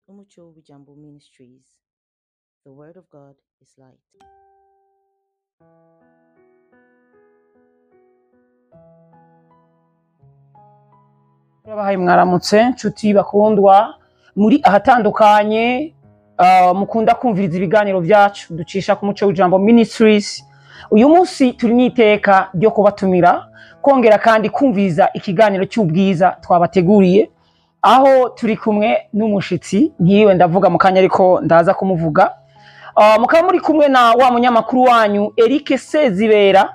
Umucho Wijambo Ministries. The Word of God is light. Turabahaye mwaramutse nshuti bakundwa muri ahatandukanye, mukunda kumviriza ibiganiro byacu ducisha ku Muco w'Ijambo Ministries. Uyu munsi turi n'iteka ryo kubatumira kongera kandi kumviriza ikiganiro cy'ubwiza twabateguriye, aho turi kumwe n'umushitsi ntiwe ndavuga mu kanya ariko ndaza kumuvuga. Mukaba muri kumwe na wa munyamakuru wanyu Eric Sezibera.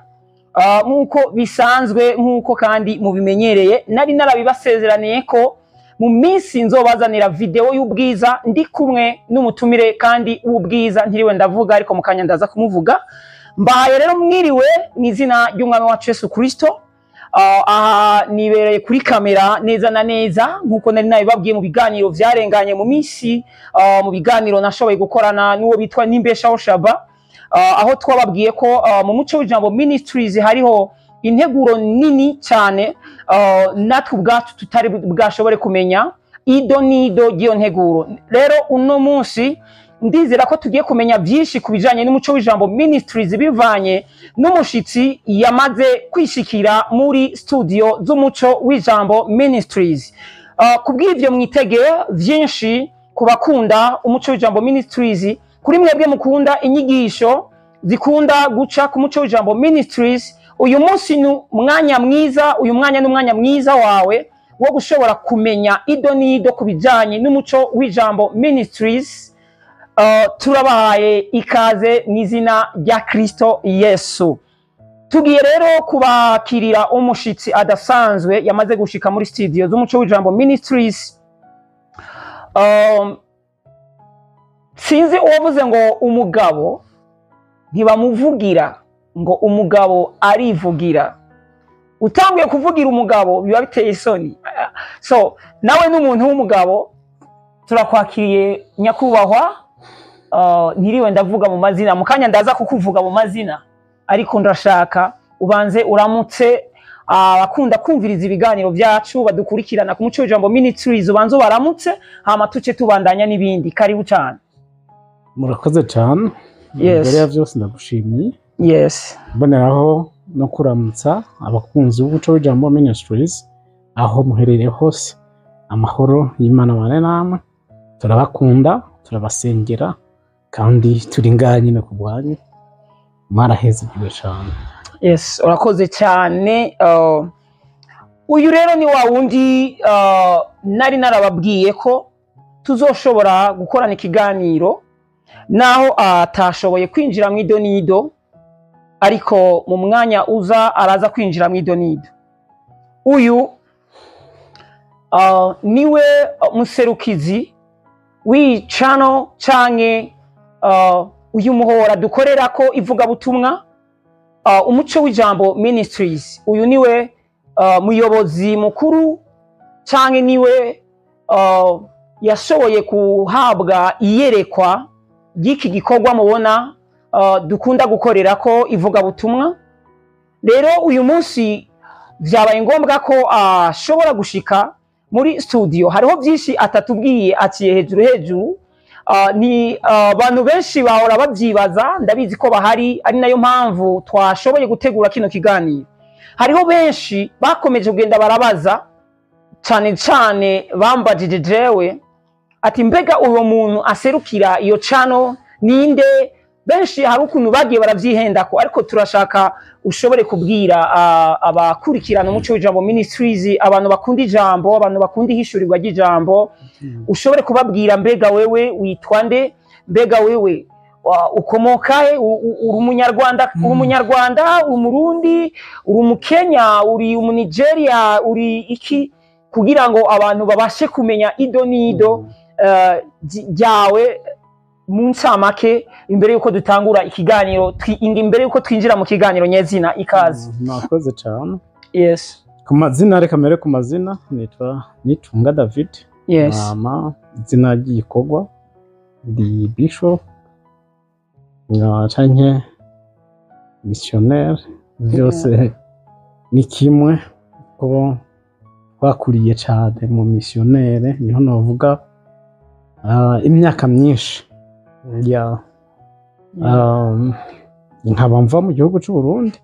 Nk'uko bisanzwe, nk'uko kandi mubimenyereye, nari narabibasezeraniye ko mu minsi nzobazanira video y'ubwiza ndi kumwe n'umutumire kandi w'ubwiza ntiriwe ndavuga ariko mu kanya ndaza kumuvuga. Mbahaye rero mwiriwe mu izina ry'umwami wacu Yesu Kristo. Aha nibereye kuri kamera neza na neza nk'uko nari nabibabwiye mu biganiro vyarenganye mu minsi, mu biganiro nashoboye gukorana n'uwo bitwa Nimbeshaho Shaba, aho twababwiye ko mu Muco w'Ijambo Ministries hariho integuro nini cyane, natwe ubwacu tutari bwashobore kumenya ido n'ido ry'iyo nteguro. Rero uno munsi ndizera ko tugiye kumenya byinshi ku bijanye n'Umuco w'Ijambo Ministries bivanye n'umushitsi yamaze kwishikira muri studio z'Umuco w'Ijambo Ministries. Kubw'ivyo mwitege byinshi ku bakunda Umuco w'Ijambo Ministries, kuri mwebwe mukunda inyigisho zikunda guca ku Muco w'Ijambo Ministries. Uyu munsi ni umwanya mwiza, uyu mwanya ni umwanya mwiza wawe wo gushobora kumenya ido n'ido ku bijanye n'Umuco w'Ijambo Ministries. Turabahaye ikaze mu izina rya Kristo Yesu. Tugiye rero kubakirira umushitsi adasanzwe yamaze gushika muri studio z'Umuco w'Ijambo Ministries. Sinzi uwavuze ngo umugabo ntibamuvugira, ngo umugabo arivugira. Utanguye kuvugira umugabo biba biteye isoni. So nawe n'umuntu w'umugabo turakwakiriye nyakubahwa. Ntiriwe ndavuga mu mazina, mu kanya ndaza kukuvuga mu mazina, ariko ndashaka ubanze uramutse abakunda kumviriza ibiganiro byacu badukurikirana ku Muco w'Ijambo Ministries, ubanze ubaramutse hama tuce tubandanya n'ibindi. Karibu cyane. Murakoze cyane. Yes. Mbere ya byose ndagushimiye. Yes. Mboneraho no kuramutsa abakunzi b'Umuco w'Ijambo Ministries aho muherereye hose, amahoro y'Imana bane namwe. Turabakunda, turabasengera kandi turi ngaha nyine ku bwanyu. Mwarahezegiwe cyane. Yes, urakoze cyane. Uyu rero ni wa wundi nari narababwiye ko tuzoshobora gukorana ikiganiro, naho atashoboye kwinjira mu ido n'ido, ariko mu mwanya uza araza kwinjira mu ido n'ido. Uyu niwe muserukizi w'icano canke uyu muhora dukorera ko ivugabutumwa, Umuco w'Ijambo Ministries. Uyu niwe muyobozi mukuru canke niwe yashoboye kuhabwa iyerekwa ry'iki gikorwa mubona dukunda gukorera ko ivugabutumwa. Rero uyu munsi vyabaye ngombwa ko ashobora gushika muri studio. Hariho byinshi atatubwiye, aciye hejuru hejuru. Ni abantu benshi bahora babyibaza, ndabizi ko bahari, ari nayo mpamvu twashoboye gutegura kino kiganiro. Hariho benshi bakomeje kugenda barabaza, cyane cyane bambajije jewe ati mbega uwo muntu aserukira iyo channel ninde? Benshi hari ukuntu bagiye barabyihendako, ariko turashaka ushobore kubwira abakurikirana Umuco w'Ijambo Ministries, abantu bakunda ijambo, abantu bakunda ihishurirwa ry'ijambo, ushobore kubabwira mbega wewe witwa nde, mbega wewe ukomoka he, uri umunyarwanda, uri umunyarwanda, uri umurundi, uri umukenya, uri umunigeria, uri iki, kugira ngo abantu babashe kumenya ido n'ido ryawe mu ncamake imbere yuko dutangura ikiganiro, imbere yuko twinjira mu kiganiro nyezina. Ikaze. Murakoze cyane. Yes. Ku mazina, reka mbere ku mazina, nitwa Nitunga David. Yes. Mama, izina ry'igikorwa ndi bishop canke missionnaire, byose ni kimwe, ko twakuriye cyane mu missionnaire, niho novuga Imyaka myinshi ya nkaba mva mu gihugu cy'u Burundi.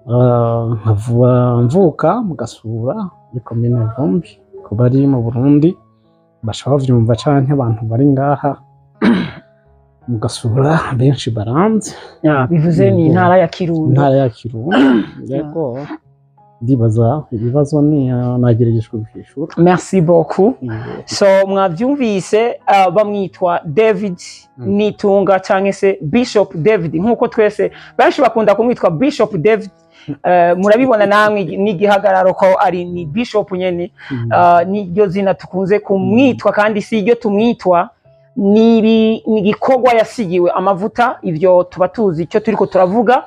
Nkava mvuka mu Gasura muri komine Vumbi. Ku bari mu Burundi basha bavyumva, canke abantu bari ngaha mu Gasura benshi baranze. Yeah, bivuze ni intara ya Kirundo. Intara ya Kirundo, yego. Ndibaza ibibazo ni nagerageje kubishura. Merci beaucoup. So mwavyumvise, bamwitwa David Nitunga cyangwa se Bishop David, nkuko twese benshi bakunda kumwitwa Bishop David. Murabibona namwe n'igihagararo ko ari ni Bishop nyene. Niryo zina tukunze kumwitwa, kandi si iryo tumwitwa, ni igikorwa yasigiwe amavuta. Ivyo tuba tuzi icyo turiko turavuga,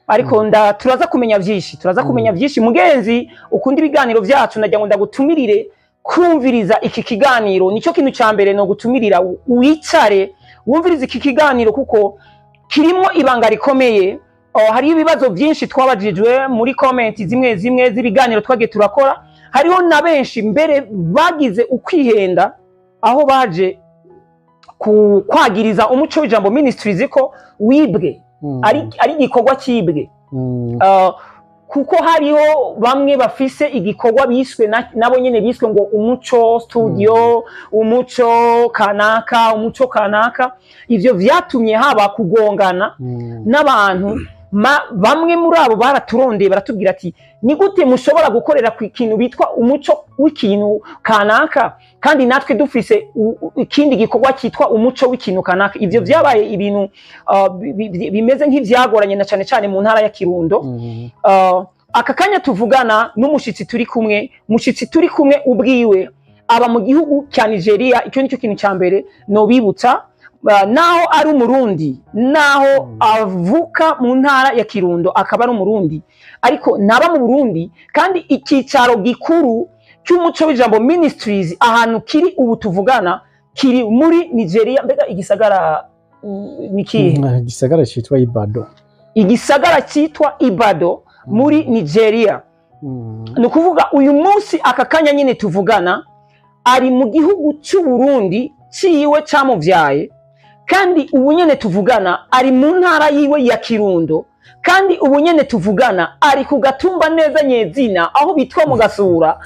ariko turaza kumenya byinshi, turaza kumenya byinshi. Mugenzi ukunda ibiganiro byacu, nagira ngo ndagutumirire kumviriza iki kiganiro. Nicyo kintu cya mbere no gutumirira, wicare wumvirize iki kiganiro kuko kirimo ibanga rikomeye. Oh, hariho ibibazo byinshi twabajijwe muri comment zimwe zimwe z'ibiganiro twagiye turakora. Hariho na benshi mbere bagize ukwihenda aho baje kwagiriza Umuco w'Ijambo Ministries ko wibwe, ari igikorwa cyibwe. Kuko hariho bamwe bafise igikorwa biswe nabo nyene biswe ngo Umuco Studio, Umuco kanaka, Umuco kanaka. Ivyo vyatumye haba kugongana n'abantu. Bamwe muri abo baraturondeye, baratubwira ati: "Ni gute mushobora gukorera ku kintu bitwa umuco w'ikintu kanaka kandi natwe dufise ikindi gikorwa cyitwa umuco w'ikintu kanaka?" Ivyo vyabaye ibintu bimeze nk'ivyagoranye, na cane cane mu ntara ya Kirundo. Aka kanya tuvugana n'umushitsi turi kumwe, umushitsi turi kumwe ubwiwe aba mu gihugu cya Nigeria. Icyo nicyo kintu cya mbere nobibutsa. Naho ari Umurundi, naho avuka mu ntara ya Kirundo akaba ari Umurundi, ariko ntaba mu Burundi. Kandi icyicaro gikuru cy'Umuco w'Ijambo Ministries, ahantu kiri ubu tuvugana, kiri muri Nigeria. Mbega igisagara ni kihe? Igisagara cyitwa Ibado. Igisagara cyitwa Ibado muri Nigeria. Ni ukuvuga uyu munsi, aka kanya nyine tuvugana, ari mu gihugu cy'u Burundi ciwe camuvyaye, kandi ubu nyene tuvugana ari mu ntara yiwe ya Kirundo, kandi ubu nyene tuvugana ari ku gatumba neza nyezina aho bitwa mu Gasura.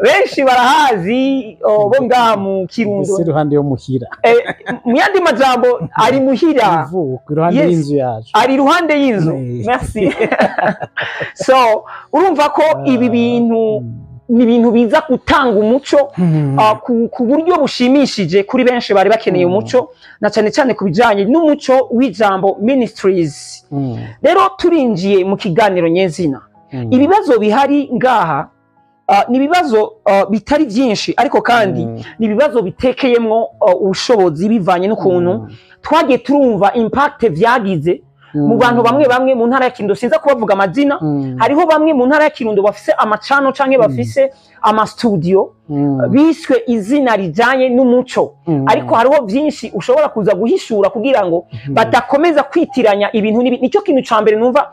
Benshi barahazi, oh, bo ngaha mu Kirundo. Ese iruhande yo muhira. Mu yandi majambo ari muhira. Ivuko iruhande y'inzu yacu. Ari iruhande y'inzu. Merci. So urumva ko ibi bintu ni ibintu biza gutanga umuco ku buryo bushimishije kuri benshi bari bakeneye umuco, na cyane cyane ku bijyanye n'Umuco w'Ijambo Ministries. Rero turinjiye mu kiganiro nyezina. Ibibazo bihari ngaha ni ibibazo bitari byinshi, ariko kandi ni ibibazo bitekeyemwo ubushobozi bivanye n'ukuntu twagiye turumva impact vyagize mu bantu bamwe bamwe mu ntara ya Kirundo. Sinza kubavuga amazina. Hariho bamwe mu ntara ya Kirundo bafise amacano canke bafise ama studio biswe izina rijanye n'umuco, ariko hariho byinshi ushobora kuza guhishura kugira ngo badakomeza kwitiranya ibintu nicyo kintu ca mbere numva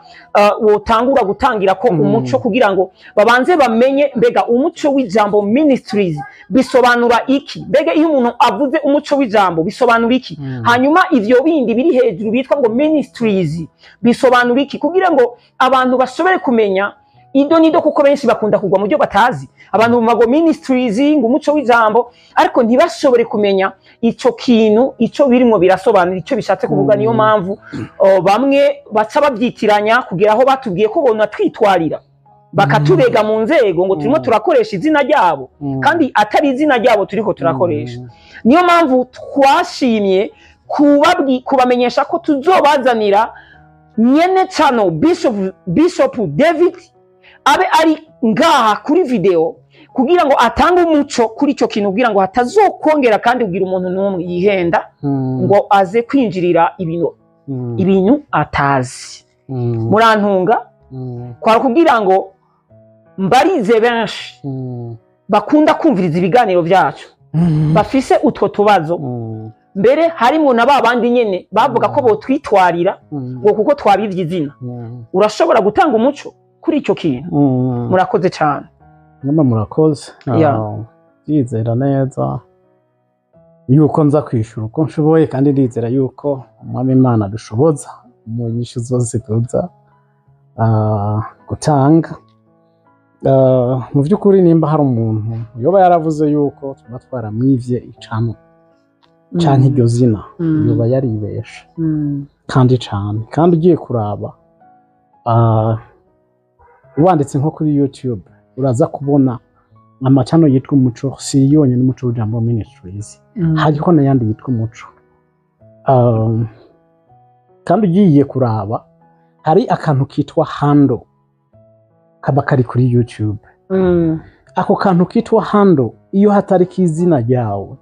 wotangura gutangira ko umuco, kugira ngo babanze bamenye mbega Umuco w'Ijambo Ministries bisobanura iki, mbega iyo umuntu avuze Umuco w'Ijambo bisobanura iki, hanyuma ivyo bindi biri hejuru bitwa ngo Ministries bisobanura iki, kugira ngo abantu bashobore kumenya ido nido, kuko benshi bakunda kugwa mu byo batazi. Abantu bumva ngo Ministries, ngo Umuco w'Ijambo, ariko ntibashobore kumenya ico kintu ico birimwo birasobanura, ico bishatse kuvuga. Niyo mpamvu bamwe baca babyitiranya kugera aho batubwiye ko bona twitwarira bakaturega mu nzego ngo turimo turakoresha izina ryabo kandi atari izina ryabo turiko turakoresha. Niyo mpamvu twashimye kubamenyesha ko tuzobazanira nyene channel, Bishop David, abe ari ngaha kuri video kugira ngo atange umuco kuri ico kintu, kugira ngo hatazokongera kandi kugira umuntu n'umwe yihenda ngo aze kwinjirira ibintu ibintu atazi. Murantunga, kwari kugira ngo mbarize benshi bakunda kumviriza ibiganiro byacu bafise utwo tubazo, mbere harimo na ba bandi nyene bavuga ko botwitwarira ngo kuko twabivye izina. Urashobora gutanga umuco kuri ico kintu? Murakoze cyane. Nyuma murakoze. Yeah. Ndizera neza. Yuko nza kwishura uko nshoboye, kandi ndizera yuko Umwami Imana dushoboza mu nyishu zose tuza gutanga. Mu by'ukuri, nimba hari umuntu yoba yaravuze yuko tuba twaramwivye icano canke iryo zina, yoba yaribeshe kandi cane. Kandi ugiye kuraba, wanditse nko kuri YouTube, uraza kubona amacano yitwa Umuco. Si yonyine Umuco w'Ijambo Ministries, hariho n'ayandi yitwa Umuco. Kandi ugiye kuraba, hari akantu kitwa handle kaba kari kuri YouTube. Ako kantu kitwa handle, iyo hatari izina ryawe,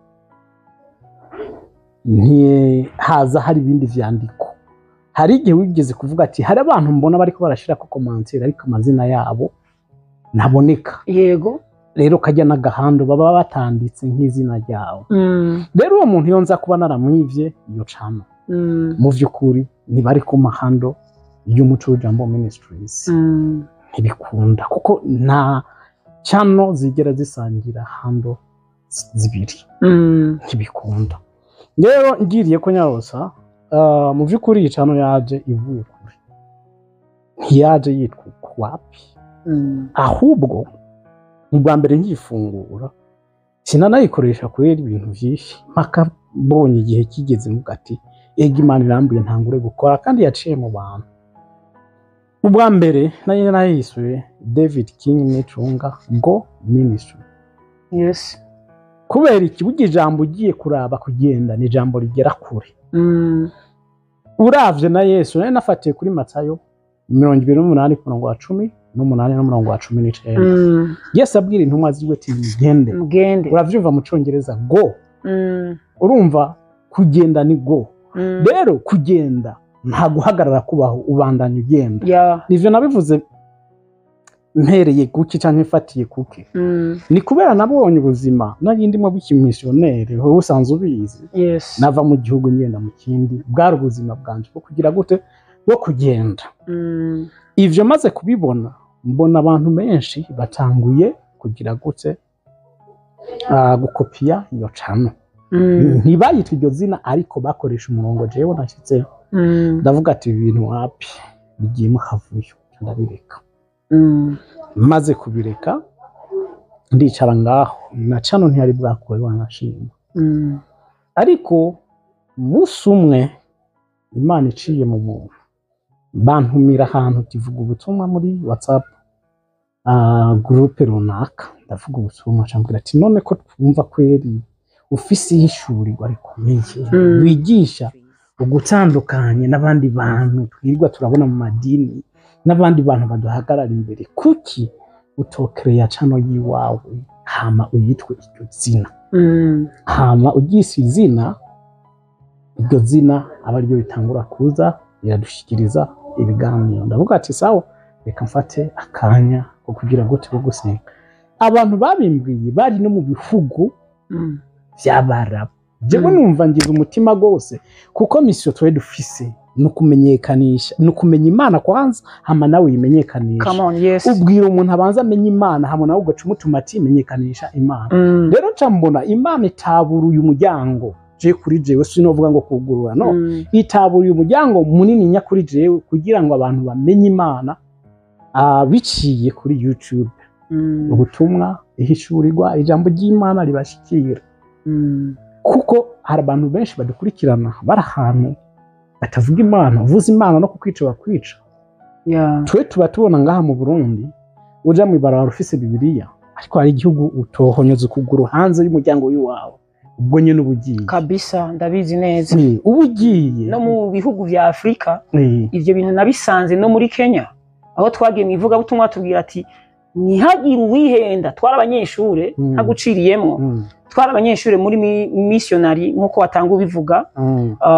ntihaza hari ibindi vyandiko. Hari igihe wigeze kuvuga ati hari abantu mbona bariko barashira ko commentaire, ariko amazina yabo ntaboneka. Rero kajya n'agahandle baba batanditse nk'izina ryawe. Rero uwo muntu, iyo nza kuba naramwivye iyo channel, mu vy'ukuri ntibari ku ma handle y'Umuco w'Ijambo Ministries. Ntibikunda, kuko nta channel zigera zisangira handle zibiri. Ntibikunda. Rero ngiriye ko nyarosa, mu vy'ukuri iyi channel yaje ivuye kure, ntiyaje yitwa ukwapi. Ahubwo ubwa mbere nkifungura sinanayikoresha kubera ibintu vyinshi, mpaka mbonye igihe kigeze mvuga ati ega Imana irambuye, ntangure gukora. Kandi yaciye mu bantu. Ubwa mbere nari nayisuye David King Nitunga Go Ministry. Kubera iki? Burya ijambo ugiye kuraba, kugenda ni ijambo rigera kure. Uravye na Yesu, nari nafatiye kuri Matayo 28 ku murongo wa 18 n'umurongo wa 19. Yesu abwira intumwa ziwe ati mugende. Mugende. Uravyumva mu Congereza, go. Urumva kugenda ni go. Rero kugenda nta guhagarara kubaho, ubandanya ugenda. Ivyo nabivuze mpereye kuki canke mfatiye kuki? Ni kubera nabonye ubuzima nari ndimo bw'ikimisiyoneri, wowe usanzwe ubizi. Nava mu gihugu ngenda mu kindi, bwari ubuzima bwanje bwo kugira gute, bwo kugenda. Ivyo maze kubibona, mbona abantu benshi batanguye kugira gute, gukopiya iyo channel. Ntibayitwa iryo zina, ariko bakoresha umurongo jewe nashyitseho. Ndavuga ati ibi bintu wapi, bigiyemo akavuyo, ndabireka. Maze kubireka, ndicara ngaho, na channel ntiyari bwakore, wanashima. Ariko umunsi umwe Imana iciye mu muntu, bantumira ahantu kivuga ubutumwa muri WhatsApp groupe runaka. Ndavuga ubutumwa, acambwira ati none ko twumva kweri ufise ihishurirwa rikomeye, wigisha ugutandukanye n'abandi bantu twirirwa turabona mu madini n'abandi bantu baduhagarara imbere, kuki utokereya channel yiwawe, hama uyitwe iryo zina? Hama uryise izina, iryo zina aba ariryo ritangura kuza riradushikiriza ibiganiro. Ndavuga ati sawa, reka mfate akanya ko kugira gute, ko gusenga. Abantu babimbwiye bari no mu bihugu vy'Abarabu. Jewe numva ngize umutima gose, kuko mission twari dufise ni ukumenyekanisha, ni ukumenya Imana kwanza, hama nawe yimenyekanisha. Come on, yes. Ubwira umuntu abanza amenye Imana, hama nawe ugaca umutuma ati menyekanisha Imana. Rero nca mbona Imana itaburuye umuryango je kuri jewe, sinovuga ngo kugurura, no. Itaburuye umuryango munini nyakuri jewe, kugira ngo abantu bamenye Imana biciye kuri YouTube. Ubutumwa, ihishurirwa, ijambo ry'Imana ribashikira, kuko hari abantu benshi badukurikirana bari ahantu batavuga Imana. Uvuze Imana, no kukwica bakwica. Twe tuba tubona ngaha mu Burundi uja mu ibarabara ufise Bibiliya, ariko hari igihugu utohonyoza ukuguru hanze y'umuryango w'iwawe, ubwo nyene uba ugiye. Kabisa, ndabizi neza. Uba ugiye. No mu bihugu vya Afurika, ivyo bintu nabisanze no muri Kenya, aho twagiye mu ivugabutumwa, tubwira ati ntihagire uwihenda, twari abanyeshure. Ntaguciriyemwo, twari abanyeshure muri missionary nk'uko watanga ubivuga.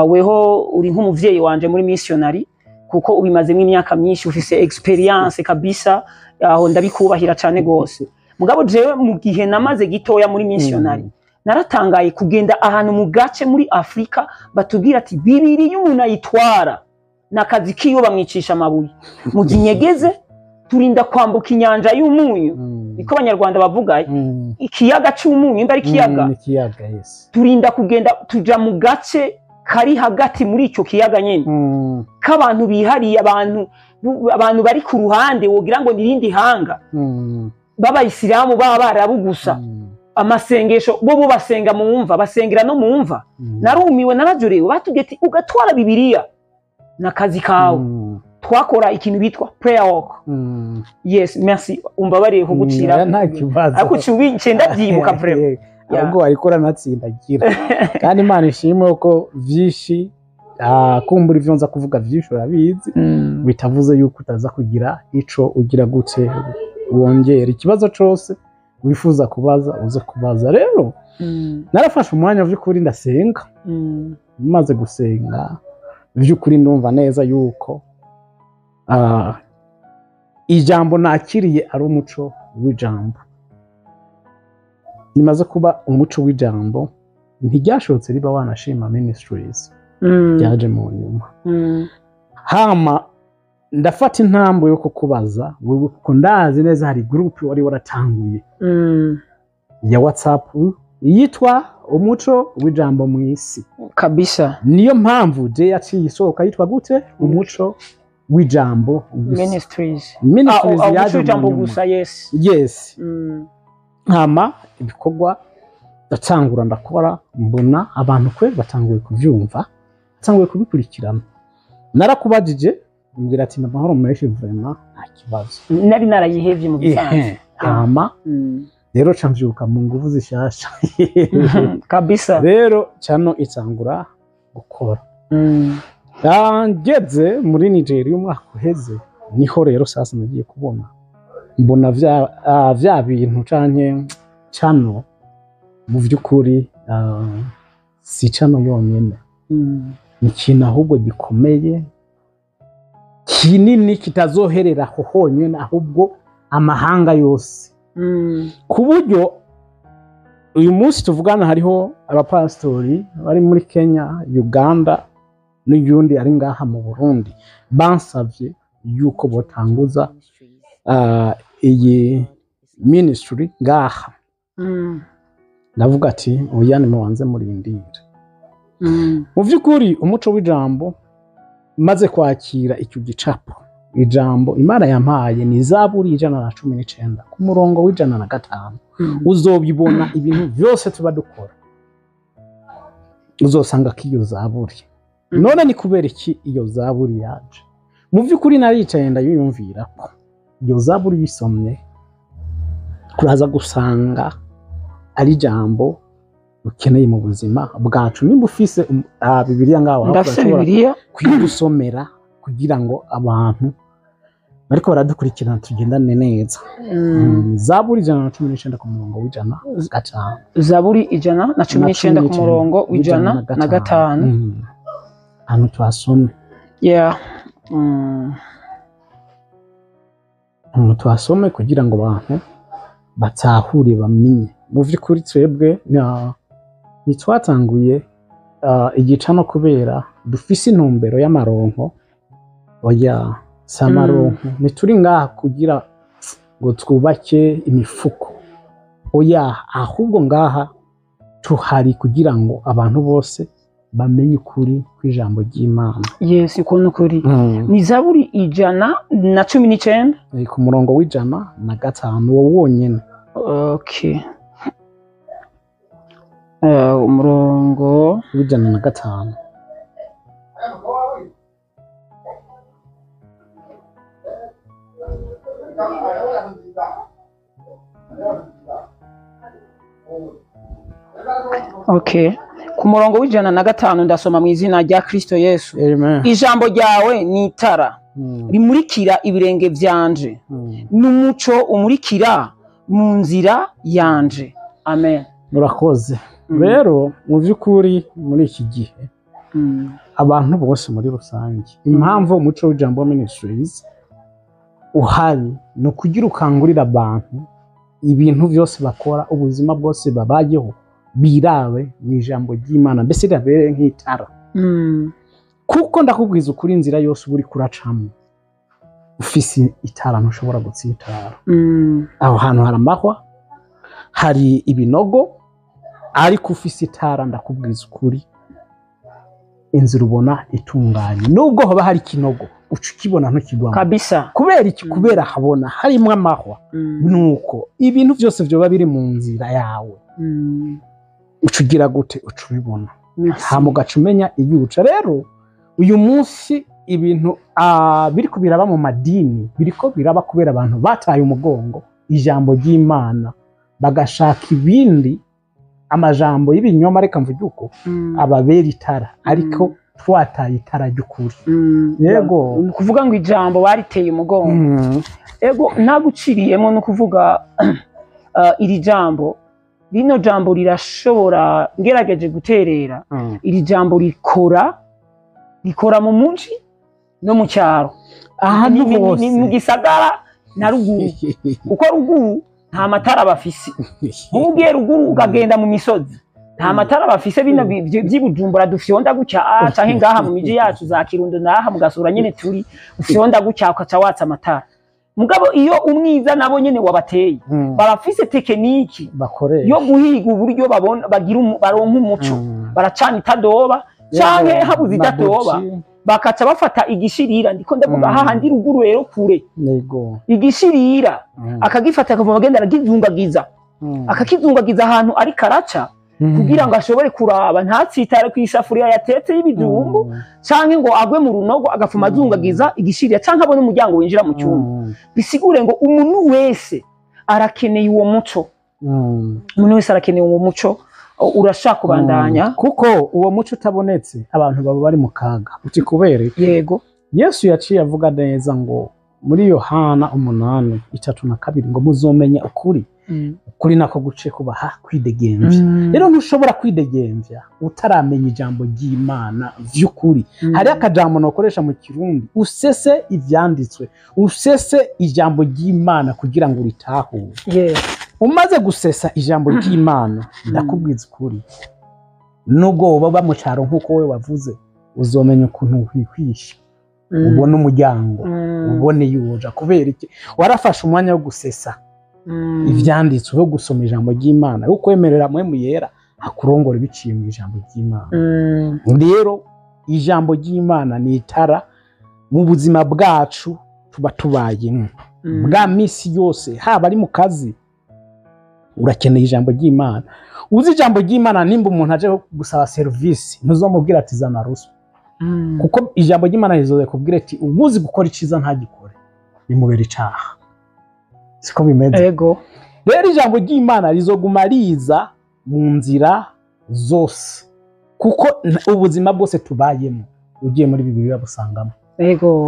Weho uri nk'umuvyeyi wanje muri missionary, kuko ubimazemo imyaka myinshi, ufise experience kabisa, aho ndabikubahira cane gose. Mugabo jewe mu gihe namaze gitoya muri missionary, naratangaye kugenda ahantu mu gace muri Afrika batubwira ati Bibiri y'umuntu ayitwara nakazi kiyo, bamwicisha amabuye mu ginyegeze. Turinda kwambuka inyanja y'umunyu, niko Abanyarwanda bavuga, ikiyaga c'umunyu, imba ari ikiyaga. Ikiyaga, yes. Turinda kugenda tuja mu gace kari hagati muri ico kiyaga nyene, k'abantu bihariye, abantu bari ku ruhande, wogira ngo ni irindi hanga, b'Abayisilamu, b'Abarabu gusa. Amasengesho bo basenga mu mva, basengera no mu mva. Narumiwe, narajorewe. Batubwiye ati ugatwara Bibiliya n'akazi kawe. Twakora ikintu bitwa prayer walk. Yes, merci, umbabariye kugucira. Nta kibazo. Ariko uciye ndabyibuka vraiment. Ahubwo wariko uranatsindagira, kandi Imana ishimwe ko vyinshi, kumbura ivyo nza kuvuga vyinshi urabizi, bitavuze yuko utaza kugira ico ugira gute wongera. Ikibazo cose wifuza kubaza, uze kubaza. Rero narafashe umwanya vy'ukuri ndasenga. Maze gusenga, vy'ukuri ndumva neza yuko ijambo nakiriye ari umuco w'ijambo. Nimaze kuba umuco w'ijambo, ntiryashobotse riba Wanashima Ministries, ryaje mu nyuma. Hama ndafata intambwe yo kukubaza wewe, kuko ndazi neza hari group wari waratanguye ya WhatsApp yitwa Umuco w'Ijambo mu Isi. Kabisa. Niyo mpamvu je yaciye isohoka yitwa gute? Umuco w'Ijambo gusa. Ministries. Ministries Umuco yaje mu w'Ijambo nyuma. gusa, yes. Yes. Hama ibikorwa ndatangura ndakora, mbona abantu kwe batanguye kuvyumva, batanguye kubikurikirana. Narakubajije, mbwira ati amahoro menshi, vraiment nta kibazo. Nari narayihevye mu bisanzwe. Ehe, hama rero ca mvyuka mu nguvu zishasha. Kabisa. Rero cano itangura gukora. Ngeze muri Nigeria umwaka uheze, niho rero sasa nagiye kubona, mbona vya bintu canke cano mu vy'ukuri si cano yonyene, ni ikintu ahubwo gikomeye kinini kitazoherera aho honyene, ahubwo amahanga yose, ku buryo uyu munsi tuvugana hariho abapasitori bari muri Kenya, Uganda n'uyundi ari ngaha mu Burundi bansavye yuko botanguza iyi ministry ngaha. Ndavuga ati oya, nimubanze murindire. Mu by'ukuri umuco w'ijambo, maze kwakira icyo gicapo, ijambo Imana yampaye ni Zaburi 119 ku murongo w'105. Uzobibona, ibintu byose tuba dukora uzosanga ko iyo zaburi. None ni kubera iki iyo zaburi yaje? Mu by'ukuri naricaye ndayiyumvira ko iyo zaburi uyisomye kuraza gusanga ari ijambo ukeneye mu buzima bwacu. Nimba ufise Bibiliya ngaho, Ndafise urashobora Bibiliya. kuyigusomera kugira ngo abantu bariko baradukurikirana tugendane neza. Zaburi 119 ku murongo w'105. Zaburi 119 ku murongo w'105. Ahantu tuhasome. Yeah. Ahantu tuhasome kugira ngo abantu batahure, bamenye mu vy'ukuri twebwe ntitwatanguye igicano kubera dufise intumbero y'amaronko. Oya, si amaronko. Ntituri ngaha kugira ngo twubake imifuko, oya, ahubwo ngaha tuhari kugira ngo abantu bose bamenye ukuri kw'ijambo ry'Imana. Yes, uko ni ukuri. Ni Zaburi 119. Ku murongo w'105, uwo wonyene. Okay. Umurongo w'105. Okay. Ku murongo w'105 ndasoma mu izina rya Kristo Yesu. Amen. Ijambo ryawe ni itara rimurikira ibirenge vyanje, n'umuco umurikira mu nzira yanje. Amen. Murakoze. Rero mu by'ukuri muri iki gihe abantu bose muri rusange, impamvu Umuco w'Ijambo Ministries uhari ni ukugira ukangurira abantu ibintu byose bakora, ubuzima bwose babayeho, birabe mu ijambo ry'Imana, mbese rirabere nk'itara. Kuko ndakubwiza ukuri, inzira yose uba uri kuracamo Ufise itara ntushobora gutsitara. Aho hantu hari amahwa, hari ibinogo, ariko ufise itara, ndakubwiza ukuri, inzira ubona itunganye, nubwo hoba hari ikinogo uca ukibona ntukigwamo. Kabisa. Kubera iki? Kubera habona harimwo amahwa. Nuko ibintu byose vyoba biri mu nzira yawe, uca ugira gute? Uca ubibona. Merci. Hama ugaca umenya iyo uca. Rero uyu munsi ibintu biriko biraba mu madini, biriko biraba kubera abantu bataye umugongo ijambo ry'Imana, bagashaka ibindi, amajambo y'ibinyoma, reka mvuge uko, ababera itara, ariko twataye itara ry'ukuri. Yego. Ni ukuvuga ngo ijambo bariteye umugongo. Ego, ntaguciriyemo, ni ukuvuga iri jambo, rino jambo rirashobora, ngerageje guterera, iri jambo rikora mu muji no mu cyaro, ahantu Ni mu hose. gisagara na ruguru, kuko ruguru nta matara bafise. Nk'ugiye ruguru ukagenda mu misozi, nta matara bafise. Bino vy'i Bujumbura dufyonda gutya, canke ngaha mu miji yacu za Kirundo naha mu Gasura nyene turi, ufyonda gutya ukaca watsa amatara. Mugabo iyo umwiza nabo nyene wabateye, barafise technique bakoresha yo guhiga uburyo babona bagira baronka umuco. Baracana itadoba, canke habuze itadoba bakaca bafata igishirira. Ndiko ndavuga hahandi ruguru rero kure. Igishirira akagifata, akava agenda aragizungagiza, akakizungagiza ahantu ariko araca, kugira ngo ashobore kuraba ntatsitare ku isafuriya yatetse y'ibijumbu, canke ngo agwe mu runogo. Agafuma azungagiza igishirira, canke abone umuryango winjira mu cyumba. Bisigure ngo umuntu wese arakeneye uwo muco. Umuntu wese arakeneye uwo muco. Urashaka kubandanya? Kuko uwo muco utabonetse, abantu baba bari mu kaga. Uti kubera iki? Yego. Yesu yaciye avuga neza ngo muri Yohana 8:32 ngo muzomenya ukuri, ukuri nako guce kubaha kwidegemvya. Rero ntushobora kwidegemvya utaramenya ijambo ry'Imana vy'ukuri. Hari akajambo nokoresha mu Kirundi: usese ivyanditswe, usese ijambo ry'Imana kugira ngo uritahure. Umaze gusesa ijambo ry'Imana, ndakubwiza ukuri, nubwo woba mu cyaro nk'uko we wavuze, uzomenya ukuntu wikwisha, ubone umuryango, ubone yuja. Kubera iki? Warafashe umwanya wo gusesa ivyanditswe, wo gusoma ijambo ry'Imana, wo kwemerera Mpwemu Yera akurongora biciye mu ijambo ry'Imana. Rero ijambo ry'Imana ni itara mu buzima bwacu tuba tubayemo bwa misi yose. Haba ari mu kazi, urakeneye ijambo ry'Imana. Uzi ijambo ry'Imana, nimba umuntu aje gusaba serivisi, ntuzomubwira ati zana ruswa, kuko ijambo ry'Imana rizoza kubwira ati ubuzi gukora iciza ntagikore bimubera icaha. Siko bimeze? Ego. Rero ijambo ry'Imana rizoguma riza mu nzira zose, kuko ubuzima bwose tubayemo, ugiye muri Bibiliya busangamo.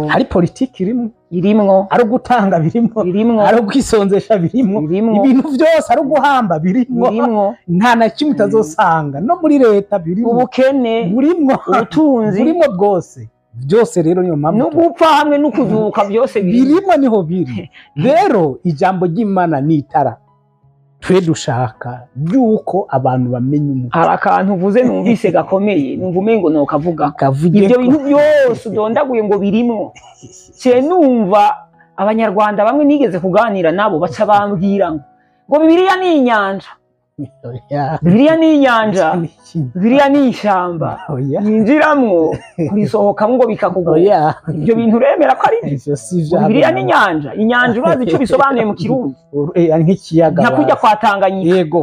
Hari politiki irimo. Irimwo. Ari ugutanga birimo. Irimwo. Ari ukwisonzesha birimo. Irimwo. Ibintu byose, ari uguhamba birimo. Irimwo. Nta na kimwe utazosanga. No muri leta birimo. Ubukene, burimo. ubutunzi, burimo bwose, byose. Rero niyo mpamvu no gupfa hamwe no kuzuka, byose birimo. Birimo, niho biri. Rero ijambo ry'Imana ni itara. Twe dushaka yuko abantu bamenya umuco. Hari akantu uvuze numvise gakomeye, numva umengo nokavuga. Kavuge. Ibyo bintu byose udondaguye ngo birimo, ce numva Abanyarwanda bamwe nigeze kuganira nabo baca bambwira ngo Bibiliya ni inyanja. Bibiliya ni inyanja, Bibiliya ni ishyamba, Oya. yinjiramwo kurisohokamo ngo bikakugora. Oya. Ibyo bintu uremera ko ari byo? Ivyo si vyo. Bibiliya ni inyanja. Inyanja urazi icyo bisobanuye mu Kirundi? Ari nk'ikiyaga. Nka kujya kwa Tanganyika.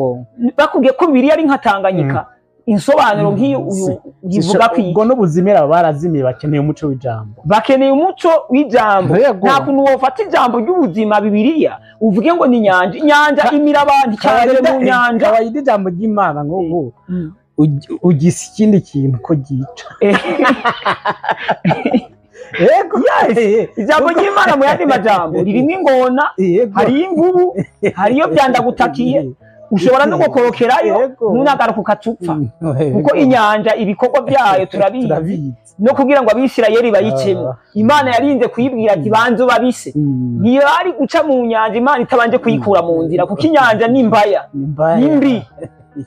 Bakubwiye ko Bibiliya ari nka Tanganyika, insobanuro nk'iyo uyu yivuga ko Ubwo n'ubuzimira baba barazimiye, bakeneye umuco w'ijambo. Bakeneye umuco w'ijambo. Nta kuntu wofata ijambo ry'ubuzima, Bibiliya, uvuge ngo ni inyanja. Inyanja imira abantu cyane mu nyanja. Kawaida ijambo ry'Imana nk'ubu ugisa ikindi kintu ko gica. Yego. Ijambo ry'Imana mu yandi majambo ririmo ingona, hariyo imvubu, hariyo byandagutakiye, ushobora no gukorokerayo, ntunagaruka ukatupfa, kuko inyanja ibikorwa byayo turabizi. Turabizi. No kugira ngo Abisirayeli bayicemo, Imana yarinze kuyibwira ati banze ubabise. Ntiyari guca mu nyanja Imana itabanje kuyikura mu nzira, kuko inyanja ni imbaya, Ni mbaya. ni mbi.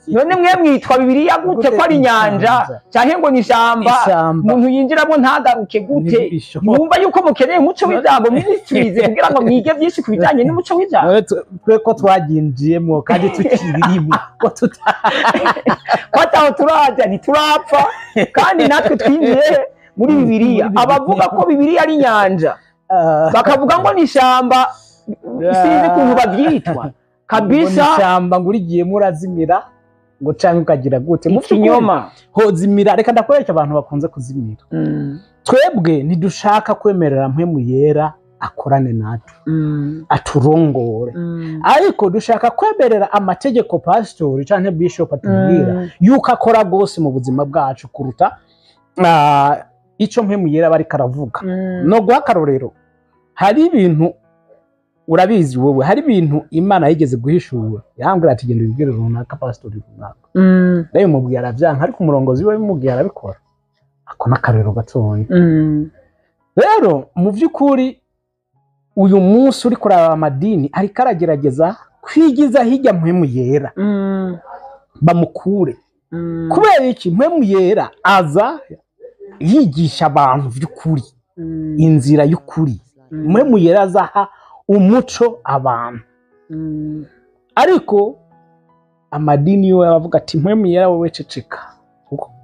None mwe mwitwa Bibiliya gute ko ari inyanja canke ngo ni ishamba? Ishamba. Umuntu yinjiramo ntagaruke gute? Ntibishoboka. Mwumva yuko mukeneye umuco w'ijambo Ministries kugira ngo mwige byinshi ku bijanye n'umuco w'ijambo. None twe ko twaginjiyemwo kandi tukiririmo, ko tuta Ko ataho turaja, ntiturapfa, kandi natwe twinjiye muri Bibiliya. Muri Bibiliya. Abavuga ko Bibiliya ari inyanja, bakavuga ngo ni ishamba, sinzi ukuntu babyitwa kabisa. Ngo ni ishamba, ngo urigiyemo urazimira, ngo canke ukagira gute. Mu by'ukuri, Ikinyoma. hozimira. Reka ndakwereka abantu bakunze kuzimira. Twebwe ntidushaka kwemerera Mpwemu Yera akorane natwe, aturongore, ariko dushaka kwemerera amategeko pasitori canke bishop atubwira yuko akora rwose mu buzima bwacu kuruta ico Mpwemu Yera bariko aravuga. No guha akarorero, hari ibintu urabizi wowe, hari ibintu Imana yigeze guhishura, yambwira ati: "Genda ubibwire runaka, pasitori runaka." Ndabimubwiye aravyanka, ariko umurongozi we bimubwiye arabikora. Ako n'akarorero gatonya. Rero mu by'ukuri uyu munsi uri kuraba amadini ariko aragerageza kwigiza hirya Mpwemu Yera, bamukure. Kubera iki? Mpwemu Yera aza yigisha abantu by'ukuri inzira y'ukuri. Mpwemu Yera azaha umuco abantu, ariko amadini yo abavuga ati: "Mpwemu Yera, wowe ceceka."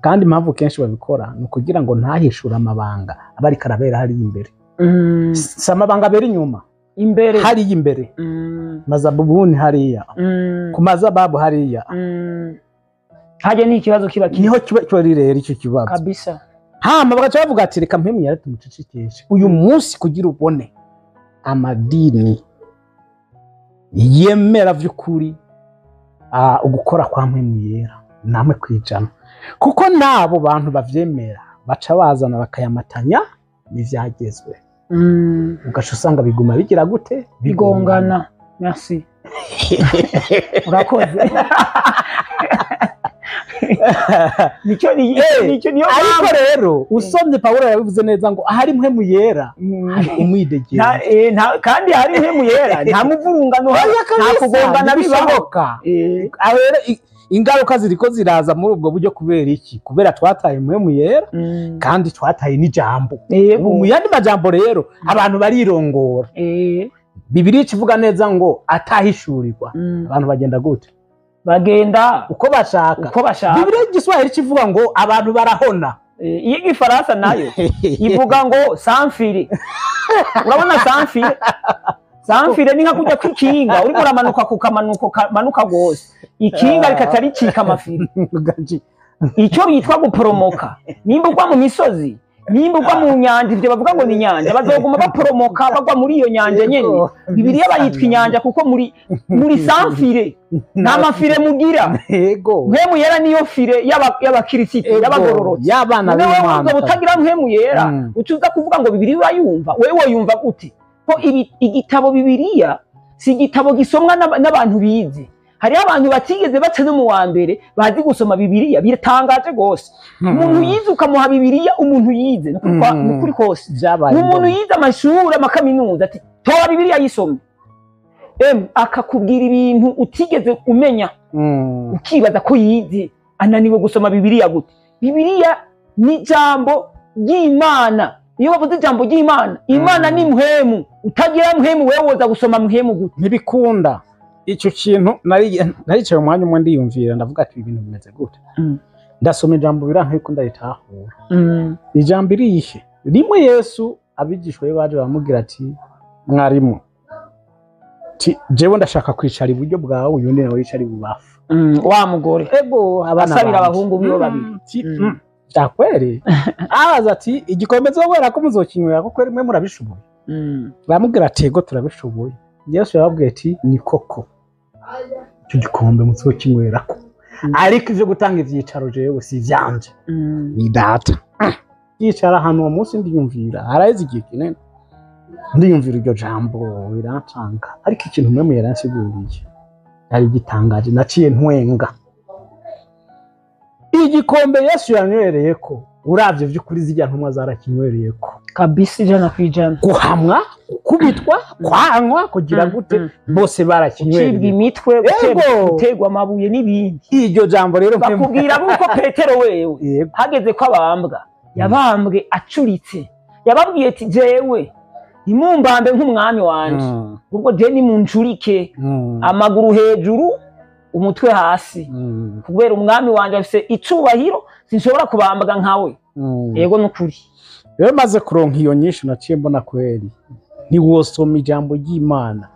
Kandi impamvu kenshi babikora ni ukugira ngo ntahishure amabanga aba ariko arabera hariya imbere. Si amabanga abera inyuma. Imbere. Hariya imbere, mazabubuni hariya, ku mazababu hariya. Hajya ni ikibazo kiba kiri. Niho kiba kiba ari rero icyo kibazo. Kabisa. Hama bagaca bavuga ati: "Reka Mpwemu Yera tumucecekeshe." Uyu munsi kugira ubone amadini yemera vy'ukuri ugukora kwa Mpwemu Yera namwe kwijana, kuko n'abo bantu bavyemera baca bazana bakayamatanya n'ivyagezwe, ugaca usanga biguma bigira gute? Bigongana. Merci, urakoze. Nicyo ni nicyo, niyo Ariko mpamvu. rero usomye Pawulo yabivuze neza ngo ahari Mpwemu Yera hari umwidegembyo. Kandi hari Mpwemu Yera nta muvurungano uhari, nta kugongana bibaho. Ntibishoboka. Aho rero ingaruka ziriko ziraza muri ubwo buryo. Kubera iki? Kubera twataye Mpwemu Yera, kandi twataye n'ijambo. Mu yandi majambo rero, abantu barirongora. Bibiliya ikivuga neza ngo atahishurirwa, abantu bagenda gute? Bagenda uko bashaka. Uko bashaka. Bibiliya y'igiswahili kivuga ngo abantu barahona. Iy'igifaransa nayo ivuga ngo sans filet. Urabona sans filet? Sans filet ni nka kujya kw'ikinga uriko uramanuka ku kamanuko kamanuka rwose, ikinga rikaca ricika amafile. Icyo bitwa guporomoka, nimba ugwa mu misozi, nimba ugwa mu nyanja, ibyo bavuga ngo ni inyanja, bazoguma baporomoka bagwa muri iyo nyanja nyene. Bibiliya bayitwa inyanja kuko muri sans filet, nta mafile mugira. Mpwemu Yera niyo filet y'abakirisiti, y'abagororotsi. Y'abana None wewe b'Imana. ubwo butagira Mpwemu Yera, uca uza kuvuga ngo Bibiliya urayumva? Wewe woyumva gute ko igitabo Bibiliya si igitabo gisomwa n'abantu bize? Hariho abantu batigeze baca no mu wa mbere bazi gusoma Bibiliya. Biratangaje rwose. Umuntu yize ukamuha Bibiliya, umuntu yize, ni ukuri ni ukuri kose, Byabaye umuntu ngombwa. yize amashuri, amakaminuza, ati: "Tora Bibiliya yisome," akakubwira ibintu utigeze umenya, ukibaza ko yize ananiwe gusoma Bibiliya gute. Bibiliya ni ijambo ry'Imana. Iyo bavuze ijambo ry'Imana, Imana ni Mpwemu. Utagira Mpwemu, wewe woza gusoma Mpwemu gute? Ntibikunda. Icyo kintu naricaye umwanya umwe ndiyumvira, ndavuga ati: "Ibintu bimeze gute?" Ndasoma ijambo, biranka yuko ndaritahura. Ijambo irihe? Rimwe Yesu abigishwa be baje baramubwira ati: "Mwarimu, ti jewe ndashaka kwicara iburyo bwawe, uyundi nawe yicara ibubafu." Wa mugore Ego, abana asabira banje. abahungu biwe babiri. Ti, vyakweri abaza ati: "Igikombe nzobera ko muzokinywera kuko rimwe murabishoboye?" Baramubwira ati: "Ego, turabishoboye." Yesu yababwiye ati: "Ni koko icyo gikombe muzokinywerako, ariko ivyo gutanga ivyicaro jewe si ivyanje, ni Data." Yicara ahantu uwo munsi ndiyumvira, haraheze igihe kinini ndiyumvira iryo jambo, birancanga. Ariko ikintu umwe yaransiguriye yari gitangaje, naciye ntwenga. Igikombe Yesu yanywereye ko, uravye vy'ukuri zirya ntumwa zarakinywereye ko. Kabisa, 100%. Guhamwa, gukubitwa, kwanywa, kugira gute, bose Gucibwa barakinywereye. imitwe, guterwa amabuye n'ibindi. Iryo jambo rero Bakubwira buko Petero wewe hageze ko abambwa, yabambwe acuritse. Yababwiye ati: "Jewe ntimumbambe nk'umwami wanje, ubwo je nimuncurike amaguru hejuru, umutwe hasi, kubera umwami wanje afise icubahiro, sinshobora kubambwa nkawe." Yego, nukuri. Rero maze kuronka iyo nyinshi, naciye mbona kweri ntiwosoma ijambo ry'Imana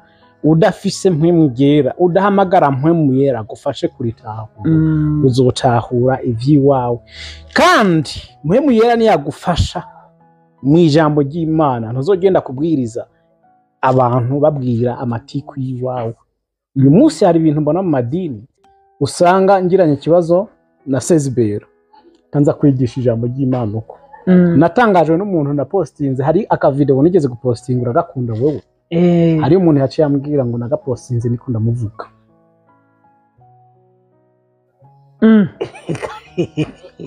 udafise Mpwemu Yera, udahamagara Mpwemu Yera gufashe kuritahura. Uzotahura ivy'iwawe, kandi Mpwemu Yera niyagufasha mu ijambo ry'Imana, ntuzogenda kubwiriza abantu babwira amatiku y'iwawe. Uyu munsi hari ibintu mbona mu madini, usanga ngiranye ikibazo na Sezibero, nza kwigisha ijambo ry'Imana uko. Natangajwe n'umuntu napostinze, hari akavideo nigeze gupostinga, uragakunda wewe. Hari umuntu yaciye ambwira ngo nagapostinze niko ndamuvuga.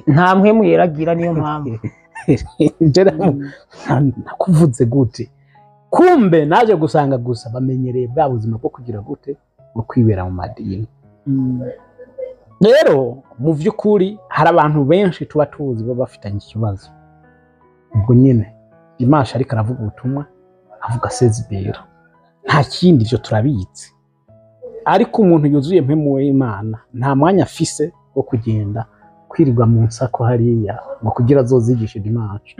Nta Mpwemu Yeragira, niyo mpamvu. Je nakuvuze gute? Kumbe naje gusanga gusa bamenyereye bwa buzima bwo kugira gute, bwo kwibera mu madini. Rero mu by'ukuri hari abantu benshi tuba tuzi baba bafitanye ikibazo. Ubwo nyine Dimanche ariko aravuga ubutumwa, avuga Sezibera, nta kindi, ibyo turabitse. Ariko umuntu yuzuye Mpwemu w'Imana nta mwanya afise wo kugenda kwirirwa mu nsako hariya ngo kugira azozigishe dimanche.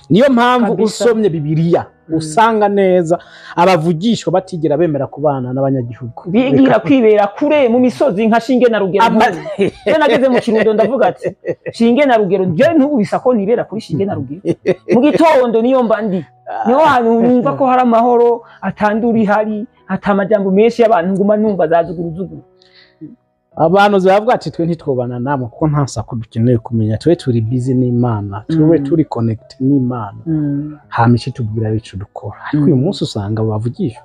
Niyo mpamvu usomye Bibiliya usanga neza abavugishwa batigera bemera kubana n'abanyagihugu. Bigira kwibera kure mu misozi nka Shinge na Rugero. Je nageze mu Kirundo ndavuga ati: "Shinge na Rugero, je ntubisa ko nibera kuri Shinge na Rugero." Mu gitondo niyo mba ndi, niho hantu numva ko hari amahoro, atandura ihari, ata amajambo menshi y'abantu nguma numva za zuguruzuguru. Abantu bavuga ati: "Twe ntitwobana namwe kuko nta sako dukeneye kumenya, twe turi busy n'Imana, tube turi connect n'Imana, hama icyo tubwira bicu dukora." Ariko uyu munsi usanga bavugishwa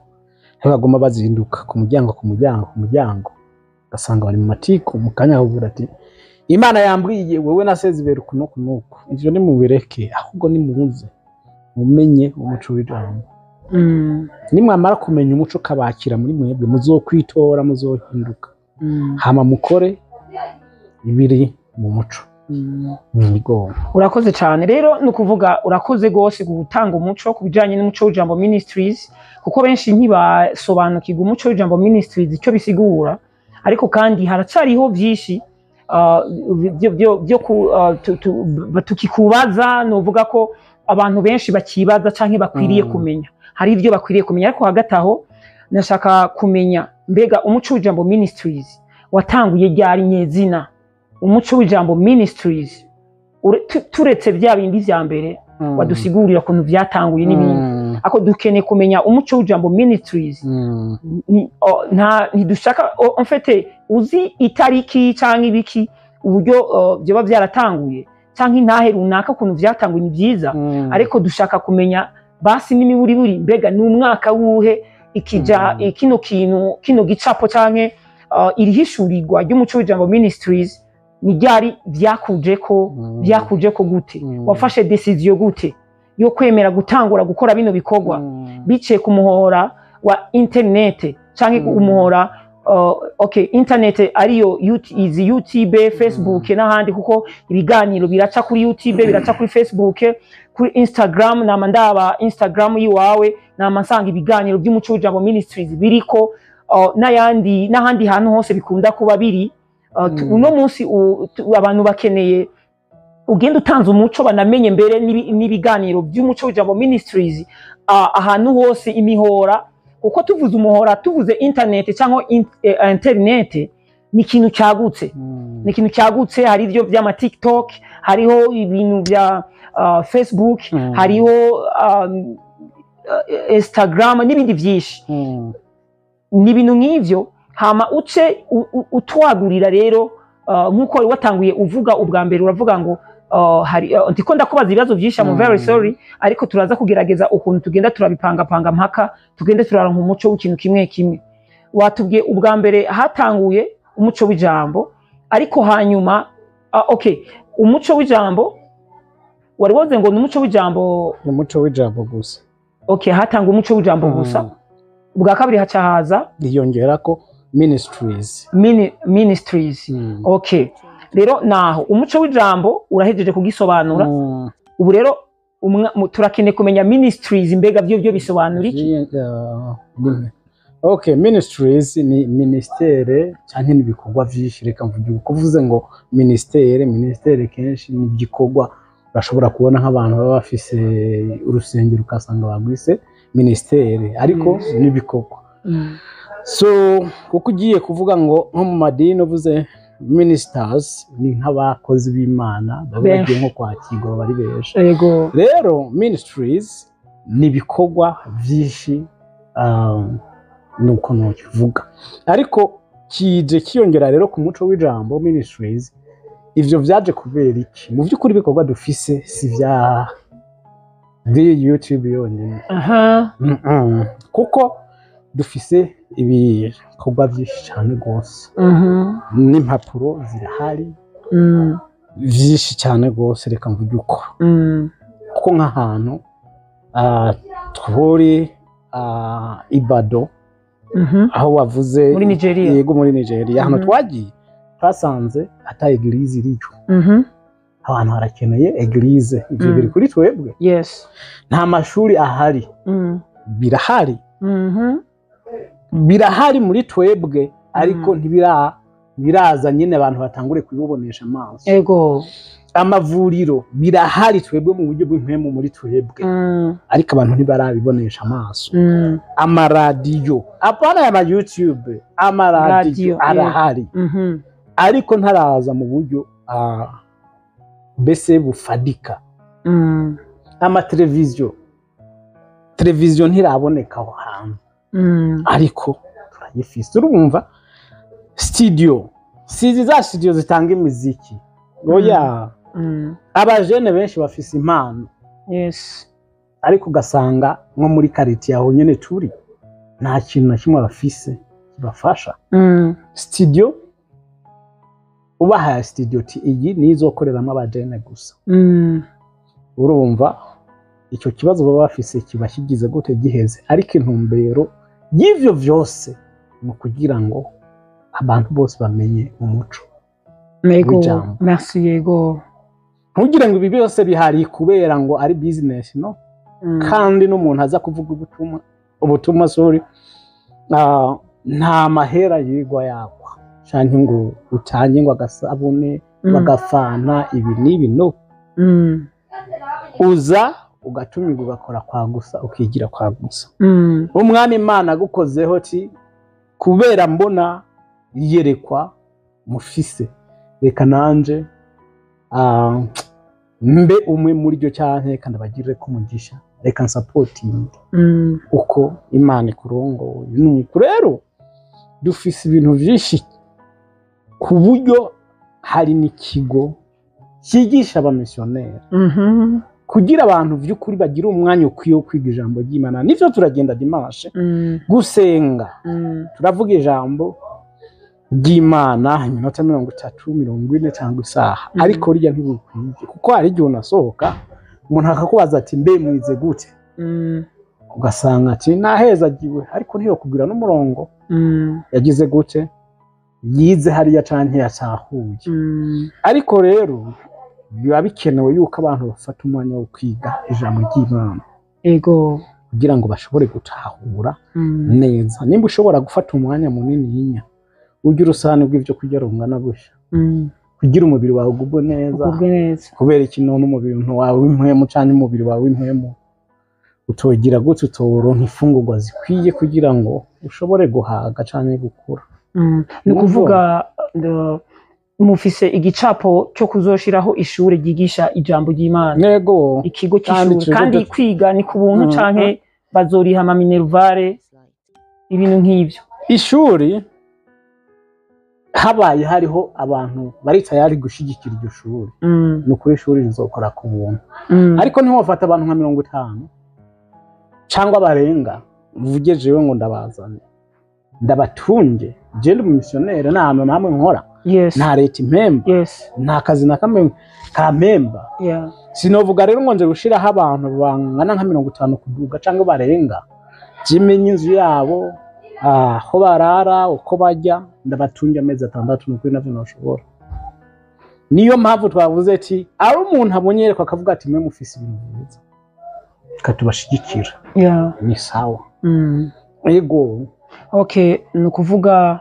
baguma bazinduka ku muryango, ku muryango, ku muryango, ugasanga bari mu matiku. Mu kanya bakubwira ati: "Imana yambwiye wewe na Sezibera uku n'uku n'uku." Ivyo nimubireke, ahubwo nimuze mumenye umuco w'ijambo. Nimwamara kumenya umuco ukabakira muri mwebwe, muzokwitora, muzohinduka, hama mukore ibiri mu muco. Yego. Urakoze cyane. Rero ni ukuvuga urakoze rwose gutanga umuco ku bijyanye n'Umuco w'Ijambo Ministries, kuko benshi ntibasobanukirwa Umuco w'Ijambo Ministries icyo bisigura. Ariko kandi haracariho byinshi byo tukikubaza. Nuvuga ko abantu benshi bakibaza canke bakwiriye kumenya, hari ibyo bakwiriye kumenya. Ariko hagati aho nashaka kumenya, mbega Umuco w'Ijambo Ministries watanguye ryari nyezina? Umuco w'Ijambo Ministries, turetse bya bindi vya mbere wadusigurira ukuntu byatanguye n'ibindi, ariko dukeneye kumenya Umuco w'Ijambo Ministries. Nta ntidushaka en fait uzi itariki canke ibiki, uburyo byoba byaratanguye canke intahe runaka ukuntu vyatanguye, ni byiza. Ariko dushaka kumenya basi n'imiburiburi, mbega ni umwaka wuhe ikija kino kintu, kino gicapo canke irihishurirwa ry'Umuco w'Ijambo Ministries, ni ryari vyakujeko? Vyakujeko gute? Wafashe decision gute yo kwemera gutangura gukora bino bikorwa biciye ku muhora wa internet canke umuhora okay, internet ariyo izi YouTube, Facebook n'ahandi? Kuko ibiganiro biraca kuri YouTube, biraca kuri Facebook, kuri Instagram. Nama ndaba Instagram yiwawe, nama nsanga ibiganiro by'Umuco w'Ijambo Ministries biriko, n'ayandi n'ahandi hantu hose bikunda kuba biri. Uno munsi abantu bakeneye ugenda utanze umuco, banamenye mbere n'ibiganiro by'Umuco w'Ijambo Ministries ahantu hose, imihora. Kuko tuvuze umuhora, tuvuze internet cyangwa internet, ni ikintu cyagutse, ni ikintu cyagutse. Hari ibyo by'ama TikTok, hariho ibintu bya Facebook, hariho Instagram n'ibindi byinshi. Ni ibintu nk'ivyo. Hama uce utwagurira rero, nk'uko wari watanguye uvuga ubwa mbere, uravuga ngo hari ndiko ndakubaza ibibazo byinshi, I'm very sorry, ariko turaza kugerageza ukuntu tugenda turabipangapanga mpaka tugende turaronka umuco w'ikintu kimwe kimwe. Watubwiye ubwa mbere hatanguye Umuco w'Ijambo, ariko hanyuma okay, Umuco w'Ijambo. Wari woze ngo ni Umuco w'Ijambo. Umuco w'Ijambo gusa. Okay, hatanga Umuco w'Ijambo gusa. Ubwa kabiri haca haza Hiyongera ko Ministries. Ministries. Okay, rero naho Umuco w'Ijambo urahejeje kugisobanura. Ubu rero turakeneye kumenya Ministries, mbega byo bisobanura iki? Okay, Ministries ni ministère cyangwa n'ibikorwa vyinshi. Reka mvuge uko uvuze ngo ministère kenshi ni igikorwa. Urashobora kubona nk'abantu baba bafise urusengero, ukasanga bagwise ministère, ariko n'ibikorwa. So kuko ugiye kuvuga ngo nko mu madini uvuze ministers, ni nk'abakozi b'Imana baba Benshi. bagiye nko kwakirwa, baba ari benshi. Rero Ministries ni ibikorwa byinshi, nuko nokivuga, ariko kije kiyongera rero ku Muco w'Ijambo Ministries. Ivyo vyaje kubera iki? Mu by'ukuri ibikorwa dufise si vya by'iyi YouTube yonyine. Kuko dufise ibikorwa byinshi cyane rwose, n'impapuro zirahari, byinshi cyane rwose, reka mvuge uko. Kuko nk'ahantu turi Ibado, aho wavuze. Muri Nigeria. Yego, muri Nigeria, ahantu twagiye twasanze ata église iriyo. Abantu harakeneye église, ivyo biri kuri twebwe. Nta mashuri ahari. Birahari, birahari muri twebwe, ariko biraza nyine abantu batangure kubibonesha amaso. Amavuriro birahari twebwe mu buryo bw'impwemu muri twebwe, ariko abantu ntibarabibonesha amaso. Amaradiyo, apana aya ma YouTube, amaradiyo Radiyo, arahari, ariko ntaraza mu buryo mbese bufadika. Amateleviziyo, televiziyo ntiraboneka aho hantu, ariko turayifise. Urumva studio, sizi za studio zitanga imiziki, oya. Abajene benshi bafise impano, ariko ugasanga nko muri quartier aho nyene turi nta kintu na kimwe bafise kibafasha. Studio, ubahaye studio ti iyi niyo izokoreramo abajene gusa, urumva icyo kibazo baba bafise kiba kigize gute? Giheze. Ariko intumbero y'ivyo vyose ni ukugira ngo abantu bose bamenye umuco w'Ijambo. Merci, yego. Ntugire ngo ibi byose bihari kubera ngo ari business, no. Kandi n'umuntu aza kuvuga ubutumwa, sorry, nta mahera yigwa yakwa canke ngo utange ngo agasabune, bagafana ibi n'ibi, no. Uza ugatumirwa, ugakora kwa gusa, ukigira kwa gusa. Umwami Imana agukozeho ti kubera mbona yerekwa mufise, reka nanje mbe umwe muri ryo, canke reka ndabagirire ko umugisha, reka nsupportinge uko Imana ikurongoye. Nuko rero dufise ibintu vyinshi, ku buryo hari n'ikigo cyigisha abamisiyoneri, kugira abantu vy'ukuri bagire umwanya ukwiye wo kwiga ijambo ry'Imana. Nivyo, turagenda dimanche gusenga, turavuga ijambo ry'Imana iminota 30, 40 cyangwa isaha, ariko rirya ntibukwiye, kuko hari igihe unasohoka umuntu akakubaza ati: "Mbe mwize gute?" Ugasanga ati nahezagiwe, ariko ntiyokubwira n'umurongo yagize gute, yize hariya canke yatahuye. Ariko rero biba bikenewe yuko abantu bafata umwanya wo kwiga ijambo ry'Imana kugira ngo bashobore gutahura neza. Nimba ushobora gufata umwanya munini yinya urya urusahani rw'ibyo kurya rungana gutya kugira umubiri wawe ugubwe neza, Ugubwe neza. kubera iki none umubiri wawe w'impwemu canke umubiri wawe w'impwemu utogira gutya, utoronka imfungurwa zikwiye kugira ngo ushobore guhaga canke gukura? Ni ukuvuga mufise igicapo cyo kuzoshiraho ishuri ryigisha ijambo ry'Imana? Nego. Ikigo Kandi cy'ishuri, kandi kwiga ni ku buntu canke bazoriha ama minerval, ibintu nk'ibyo? Ishuri, habaye hariho abantu bari tayari gushigikira iryo shuri, ni ukuri ishuri rizokora ku buntu. Ariko ntiwofata abantu nka 50 cyangwa barenga, uvuge jewe ngo ndabazane ndabatunge, je ndi umumisiyoneri, nta hantu namwe nkora. Nta leta impemba, nta kazi na kamwe kampemba. Sinovuga rero ngo nje gushiraho abantu bangana nka 50 kuduga cyangwa barenga, jimenye inzu yabo, aho barara, uko barya, ndabatunge amezi 6, nukuri navyo noshobora. Niyo mpamvu twavuze ati ari umuntu abonye yereka akavuga ati mwe mufise ibintu byiza, katubashigikira. Ni sawa. Yego. Okay, ni ukuvuga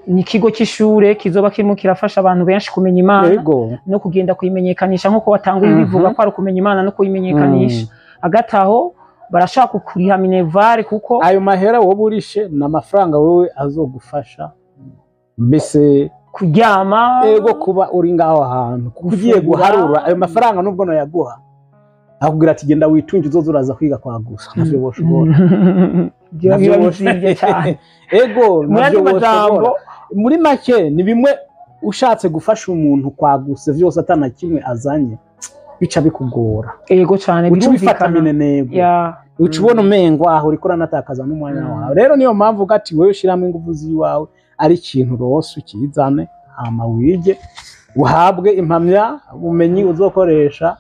ni ikigo cy'ishure kizoba kirimo kirafasha abantu benshi kumenya Imana no kugenda kuyimenyekanisha, nk'uko watanguye bivuga ko ari ukumenya Imana no kuyimenyekanisha. Hagati aho barashaka kuriha minerval, kuko ayo mahera wowe urishe ni amafaranga wowe azogufasha mbese kuryama, ego, kuba uri ngaho hantu, kuko ugiye gufungura. Guharura ayo mafaranga, nubwo noyaguha akubwira ati genda witunge, uzoza uraza kwiga kwa gusa, ntavyo woshobora. Byo Navyo biba bizimvye cyane. Ego, Mu yandi navyo majambo, woshobora. Muri make ni bimwe ushatse gufasha umuntu kwaguse vyose atana kimwe azanye, bica bikugora. Ego cyane. Uca ubifata Birumvikana. minenegwe, uca ubona umengo aho uriko uranatakaza n'umwanya wawe. Rero niyo mpamvu uga ati wewe ushiramo ingufu ziwawe, ari ikintu rose ukizane, hama wige, uhabwe impamya bumenyi uzokoresha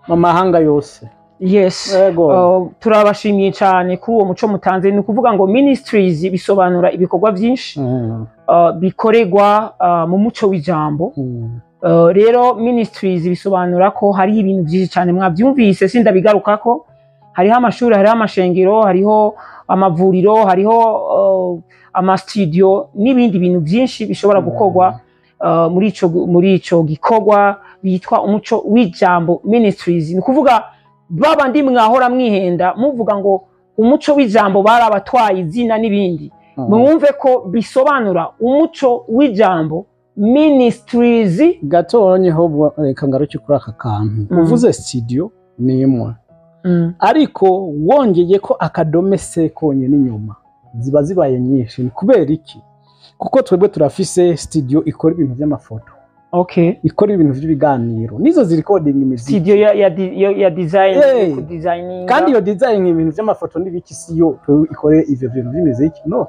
mu mahanga yose. Yego. Turabashimiye cyane kuri uwo muco mutanze. Ni ukuvuga ngo ministries bisobanura ibikorwa byinshi bikorerwa mu muco w'ijambo. Rero ministries bisobanura ko hariho ibintu byinshi cyane, mwabyumvise, sindabigarukako. Hariho amashuri, hariho amashengero, hariho amavuriro, hariho amastudio n'ibindi bintu byinshi bishobora gukorwa muri ico gikorwa bitwa Umuco w'Ijambo Ministries. Ni ukuvuga babandi mwahora mwihenda muvuga ngo Umuco w'Ijambo barabatwaye izina n'ibindi, mwumve ko bisobanura Umuco w'Ijambo Ministries. Gatonye ho, reka ngaruke kuri aka kantu. Uvuze studio ni imwe, ariko wongeye ko akadome se konyine inyuma, ziba zibaye nyinshi. Ni kubera iki? Kuko twebwe turafise studio ikora ibintu by'amafoto, ikora ibintu by'ibiganiro, nizo zirecording imiziki. Studio ya design, ku designing. Kandi iyo design, ibintu by'amafoto n'ibiki, si yo twebwe ikore ivyo bintu by'imiziki, no.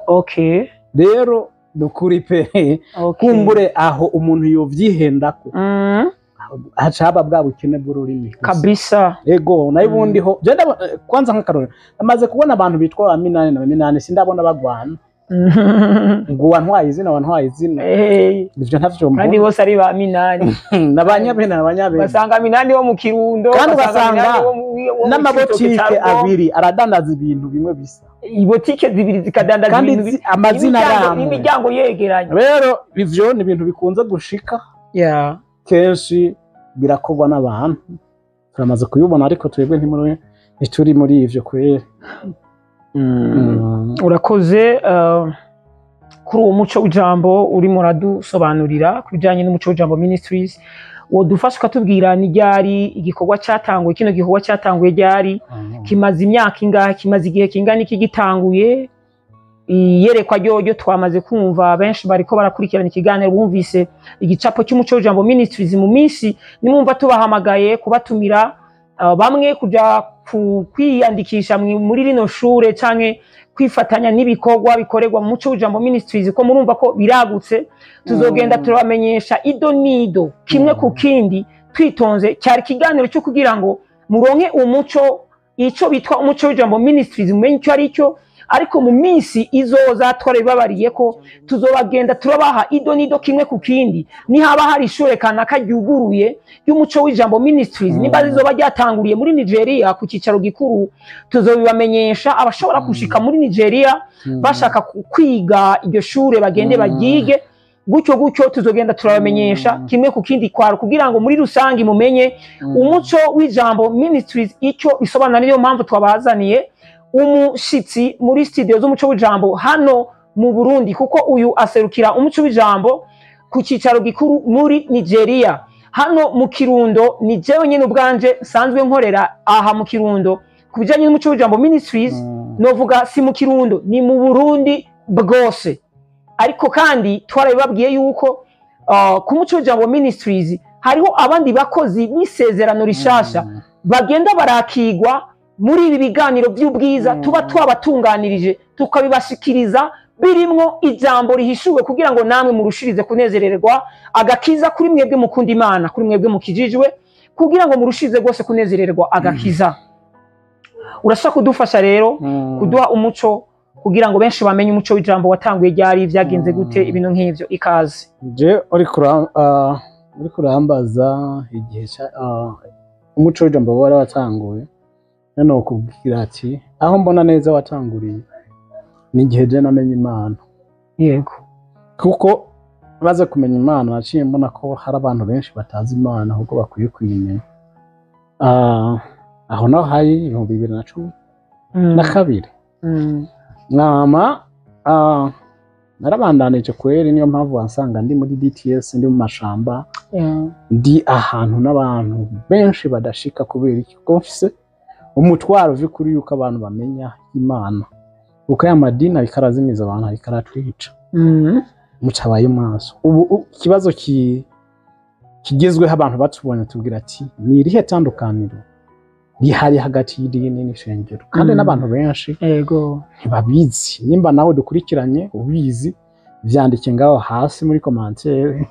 Rero ni ukuri pe, kumbure aho umuntu yovyihendako, haca haba bwa bukene bw'ururimi gusa. Kabisa. Ego, nayo ubundi ho je kwanza nk'akarorero, amaze kubona abantu bitwa ba Minani na ba Minani, sindabona bagwana ngo wantwaye izina, wantwaye izina. Ivyo ntavyo Kandi mbona. bose ari ba Minani. Na ba Nyabene na ba Nyabene. Basanga Minani wo mu Kirundo, Kandi ugasanga ugasanga Minani wo mu n'amabotike Cibitoke ca Rugombo. abiri aradandaza ibintu bimwe bisa. Ibotike zibiri zikadandaza Kandi ibintu amazina aramwe. n'imiryango yegeranye. Rero ivyo ni ibintu bikunze gushika kenshi, birakorwa n'abantu, turamaze kubibona, ariko twebwe ntituri muri ivyo kwera. Urakoze kuri uwo muco w'ijambo urimo uradusobanurira ku bijyanye n'Umuco w'Ijambo Ministries. Wodufasha ukatubwira ni ryari igikorwa cyatanguye? Kino gikorwa cyatanguye ryari? Kimaze imyaka ingahe? Kimaze igihe kingana iki gitanguye? Iyerekwa ryoryo twamaze kumva, benshi bariko barakurikirana ikiganiro bumvise igicapo cy'Umuco w'Ijambo Ministries. Mu minsi nimwumva tubahamagaye kubatumira, bamwe kuja kwiyandikisha muri rino shure canke kwifatanya n'ibikorwa bikorerwa mu Muco w'Ijambo Ministries, ko murumva ko biragutse, tuzogenda turabamenyesha ido nido, kimwe ku kindi, twitonze. Cyari ikiganiro cyo kugira ngo muronke umuco, ico bitwa Umuco w'Ijambo Ministries, mumenye icyo ari cyo. Ariko mu minsi izoza twarabibabariye ko tuzobagenda turabaha ido nido, kimwe ku kindi. Nihaba hari ishure kanaka ryuguruye ry'Umuco w'Ijambo Ministries, nimba rizoba ryatanguriye muri Nigeria ku cicaro gikuru, tuzobibamenyesha. Abashobora gushika muri Nigeria bashaka kwiga iryo shure bagende baryige gutyo gutyo. Tuzogenda turabamenyesha kimwe ku kindi, kwaro kugira ngo muri rusange mumenye Umuco w'Ijambo Ministries icyo bisobanura. Niyo mpamvu twabazaniye umushitsi muri studio z'Umuco w'Ijambo hano mu Burundi, kuko uyu aserukira Umuco w'Ijambo ku cicaro gikuru muri Nigeria. Hano mu Kirundo ni jewe nyine ubwanje nsanzwe nkorera aha mu Kirundo ku bijanye n'Umuco w'Ijambo Ministries. Novuga si mu Kirundo, ni mu Burundi bwose. Ariko kandi twarabibabwiye yuko ku Muco w'Ijambo Ministries hariho abandi bakozi b'isezerano rishasha bagenda barakigwa muri ibi biganiro by'ubwiza tuba twabatunganirije, tukabibashikiriza. Birimwo ijambo rihishuwe kugira ngo namwe murushirize kunezererwa agakiza, kuri mwebwe mukunda Imana, kuri mwebwe mukijijwe, kugira ngo murushirize rwose kunezererwa agakiza. Urashaka kudufasha rero kuduha umuco kugira ngo benshi bamenye umuco w'ijambo watanguye ryari, vyagenze gute, ibintu nk'ivyo. Ikaze. Je uriko urambaza igihe umuco w'ijambo wari watanguye, none kubwira ati aho mbona neza watanguriye ni igihe je namenye Imana. Kuko maze kumenya Imana, naciye mbona ko hari abantu benshi batazi Imana, ahubwo bakwiye kuyimenya. Aho naho hari 2012. Nama narabandanije kweri, niyo mpamvu wansanga ndi muri DTS, ndi mu mashamba, ndi ahantu n'abantu benshi badashika. Kubera iki? Kuko mfise umutwaro vy'ukuri yuko abantu bamenya Imana, kuko aya madini ariko arazimiza abantu, ariko aratwica. Mucabaye maso. Ubu ikibazo kigezweho, abantu batubonye tubwira ati: "Ni irihe tandukaniro rihari hagati y'idini n'ishengero?" Kandi n'abantu benshi ntibabizi. Nimba nawe dukurikiranye ubizi, vyandike ngaho hasi muri commentaire,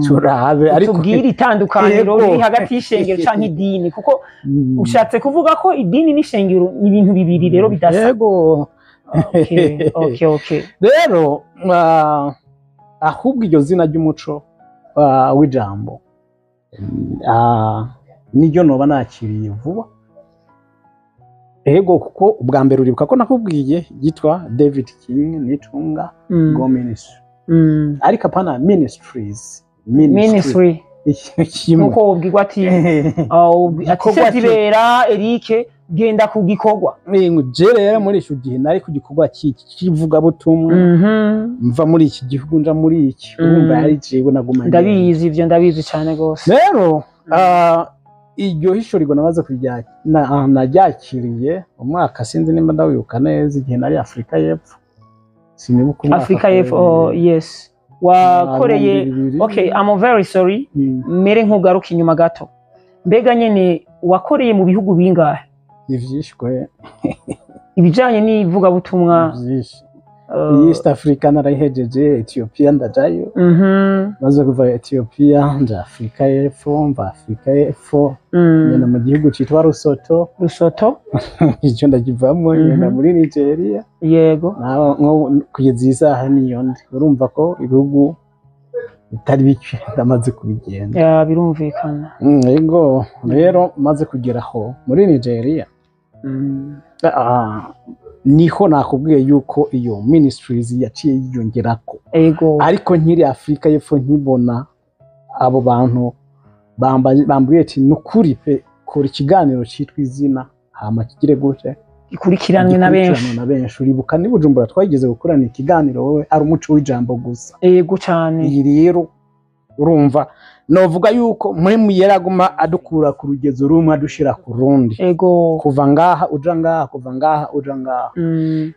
turabe. Ariko tubwire itandukaniro riri hagati y'ishengero canke idini, kuko ushatse kuvuga ko idini n'ishengero ni ibintu bibiri rero bidasa. Yego. Okay. Rero ahubwo iryo zina ry'umuco w'ijambo niryo noba nakiriye vuba. Ego, kuko ubwa mbere uribuka ko nakubwiye yitwa David King Nitunga Go Ministry, ariko apana Ministries, Ministry. Ministry. Ikintu kimwe. Nkuko wobwirwa ati ati Gikorwa Sezibera Eric, genda ku gikorwa. Je rero muri ico gihe nari ku gikorwa cy'ivugabutumwa, mva muri iki gihugu nja muri iki. Urumva yari jewe naguma ngenda. Ndabizi ivyo, ndabizi cane gose. Rero iryo hishurirwa namaze naryakiriye umwaka, sinzi nimba ndawibuka neza, igihe nari Afurika y'Epfo, sinibuka umwaka. Afrika y'Epfo, oh, yes, wakoreye. Okay, I'm very sorry, mere nkugaruka inyuma gato. Mbega nyene wakoreye mu bihugu bingahe? Ni vyinshi kwe. Ibijanye n'ivugabutumwa. Ni vyinshi. East Africa narayihejeje, Ethiopia ndajayo. Maze kuva Ethiopia nja Afurika y'Epfo, mva Afurika y'Epfo ngenda mu gihugu citwa Rusoto. Rusoto. Icyo ndakivamo, ngenda muri Nigeria. Naho nko kugeza iyi saha niyo ndi. Urumva ko ibihugu bitari bike ndamaze kubigenda. Ya, birumvikana. Yego, rero maze kugera aho muri Nigeria, niho nakubwiye yuko iyo ministries yaciye yiyongerako. Ariko nkiri Afurika y'Epfo, nkibona abo bantu bambwiye ati: "Nukuri pe, kora ikiganiro cyitwa izina, hama kigire gute?" Ikurikiranwe na benshi. Gikurikiranwe na benshi. Uribuka ni Bujumbura twageze gukorana ikiganiro, wowe ari umuco w'ijambo gusa. Ego cane. Iyi rero urumva novuga yuko muri yaraguma adukura ku rugezo rumwe adushira ku rundi, kuva ngaha uja ngaha, kuva ngaha uja ngaha.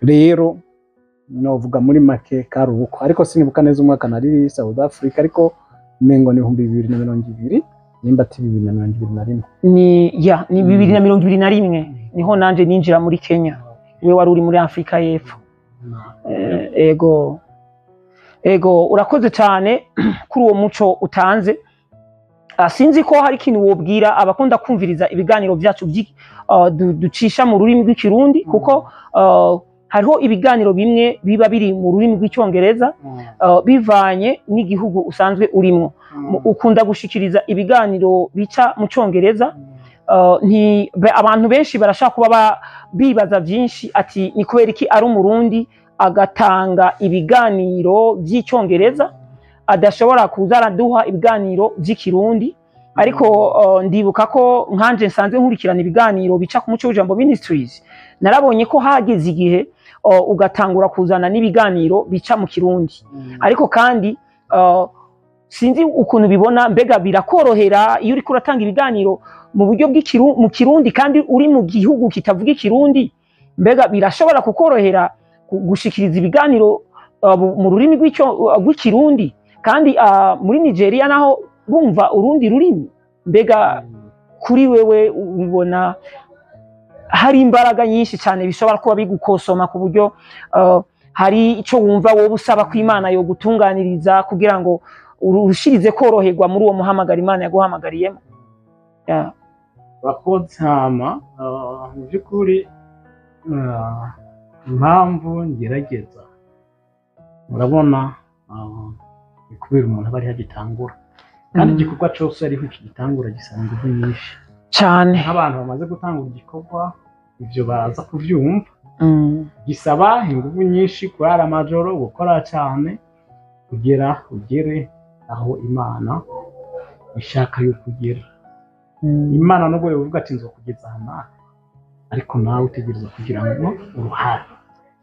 Rero novuga muri make kari uko, ariko sinibuka neza umwaka nari South Africa, ariko mengo ni 2020, nimba ati 2021. Ni ya ni 2021 niho nanje ninjira muri Kenya, we wari uri muri Afrika y'Epfo. Ego, urakoze cyane kuri uwo muco utanze. Sinzi ko hari ikintu wobwira abakunda kumviriza ibiganiro byacu ducisha mu rurimi rw'Ikirundi, kuko hariho ibiganiro bimwe biba biri mu rurimi rw'Icyongereza, bivanye n'igihugu usanzwe urimwo. Ukunda gushikiriza ibiganiro bica mu Cyongereza. Abantu benshi barashaka kuba bibaza byinshi ati: "Ni kubera iki ari Umurundi agatanga ibiganiro by'Icyongereza, adashobora kuza araduha ibiganiro by'Ikirundi?" Ariko ndibuka ko nkanje nsanzwe nkurikirana ibiganiro bica ku Muco w'Ijambo Ministries, narabonye ko hageze igihe ugatangura kuzana n'ibiganiro bica mu Kirundi. Ariko kandi sinzi ukuntu bibona, mbega birakorohera iyo uriko uratanga ibiganiro mu buryo mu Kirundi kandi uri mu gihugu kitavuga Ikirundi? Mbega birashobora kukorohera gushikiriza ibiganiro mu rurimi rw'Ikirundi, kandi muri Nigeria naho bumva urundi rurimi? Mbega kuri wewe ubibona hari imbaraga nyinshi cyane bishobora kuba bigukosoma ku buryo Hari ico wumva wowe usaba ko Imana yo gutunganiriza kugira ngo urushirize koroherwa muri uwo muhamagaro Imana yaguhamagariyemo? Yeah. Urakoze. Hama mu by'ukuri, impamvu ngerageza, urabona, ni kubera umuntu aba ariho agitangura, kandi igikorwa cyose ariho kigitangura gisaba ingufu nyinshi cane. Nk'abantu bamaze gutangura igikorwa, ibyo baraza kubyumva. Gisaba ingufu nyinshi, kurara amajoro, gukora cyane kugera ugere aho Imana ishaka yuko ugera. Imana nubwo yovuga ati nzokugeza aha n'aha, ariko nawe utegereza kugira ngo uruhare,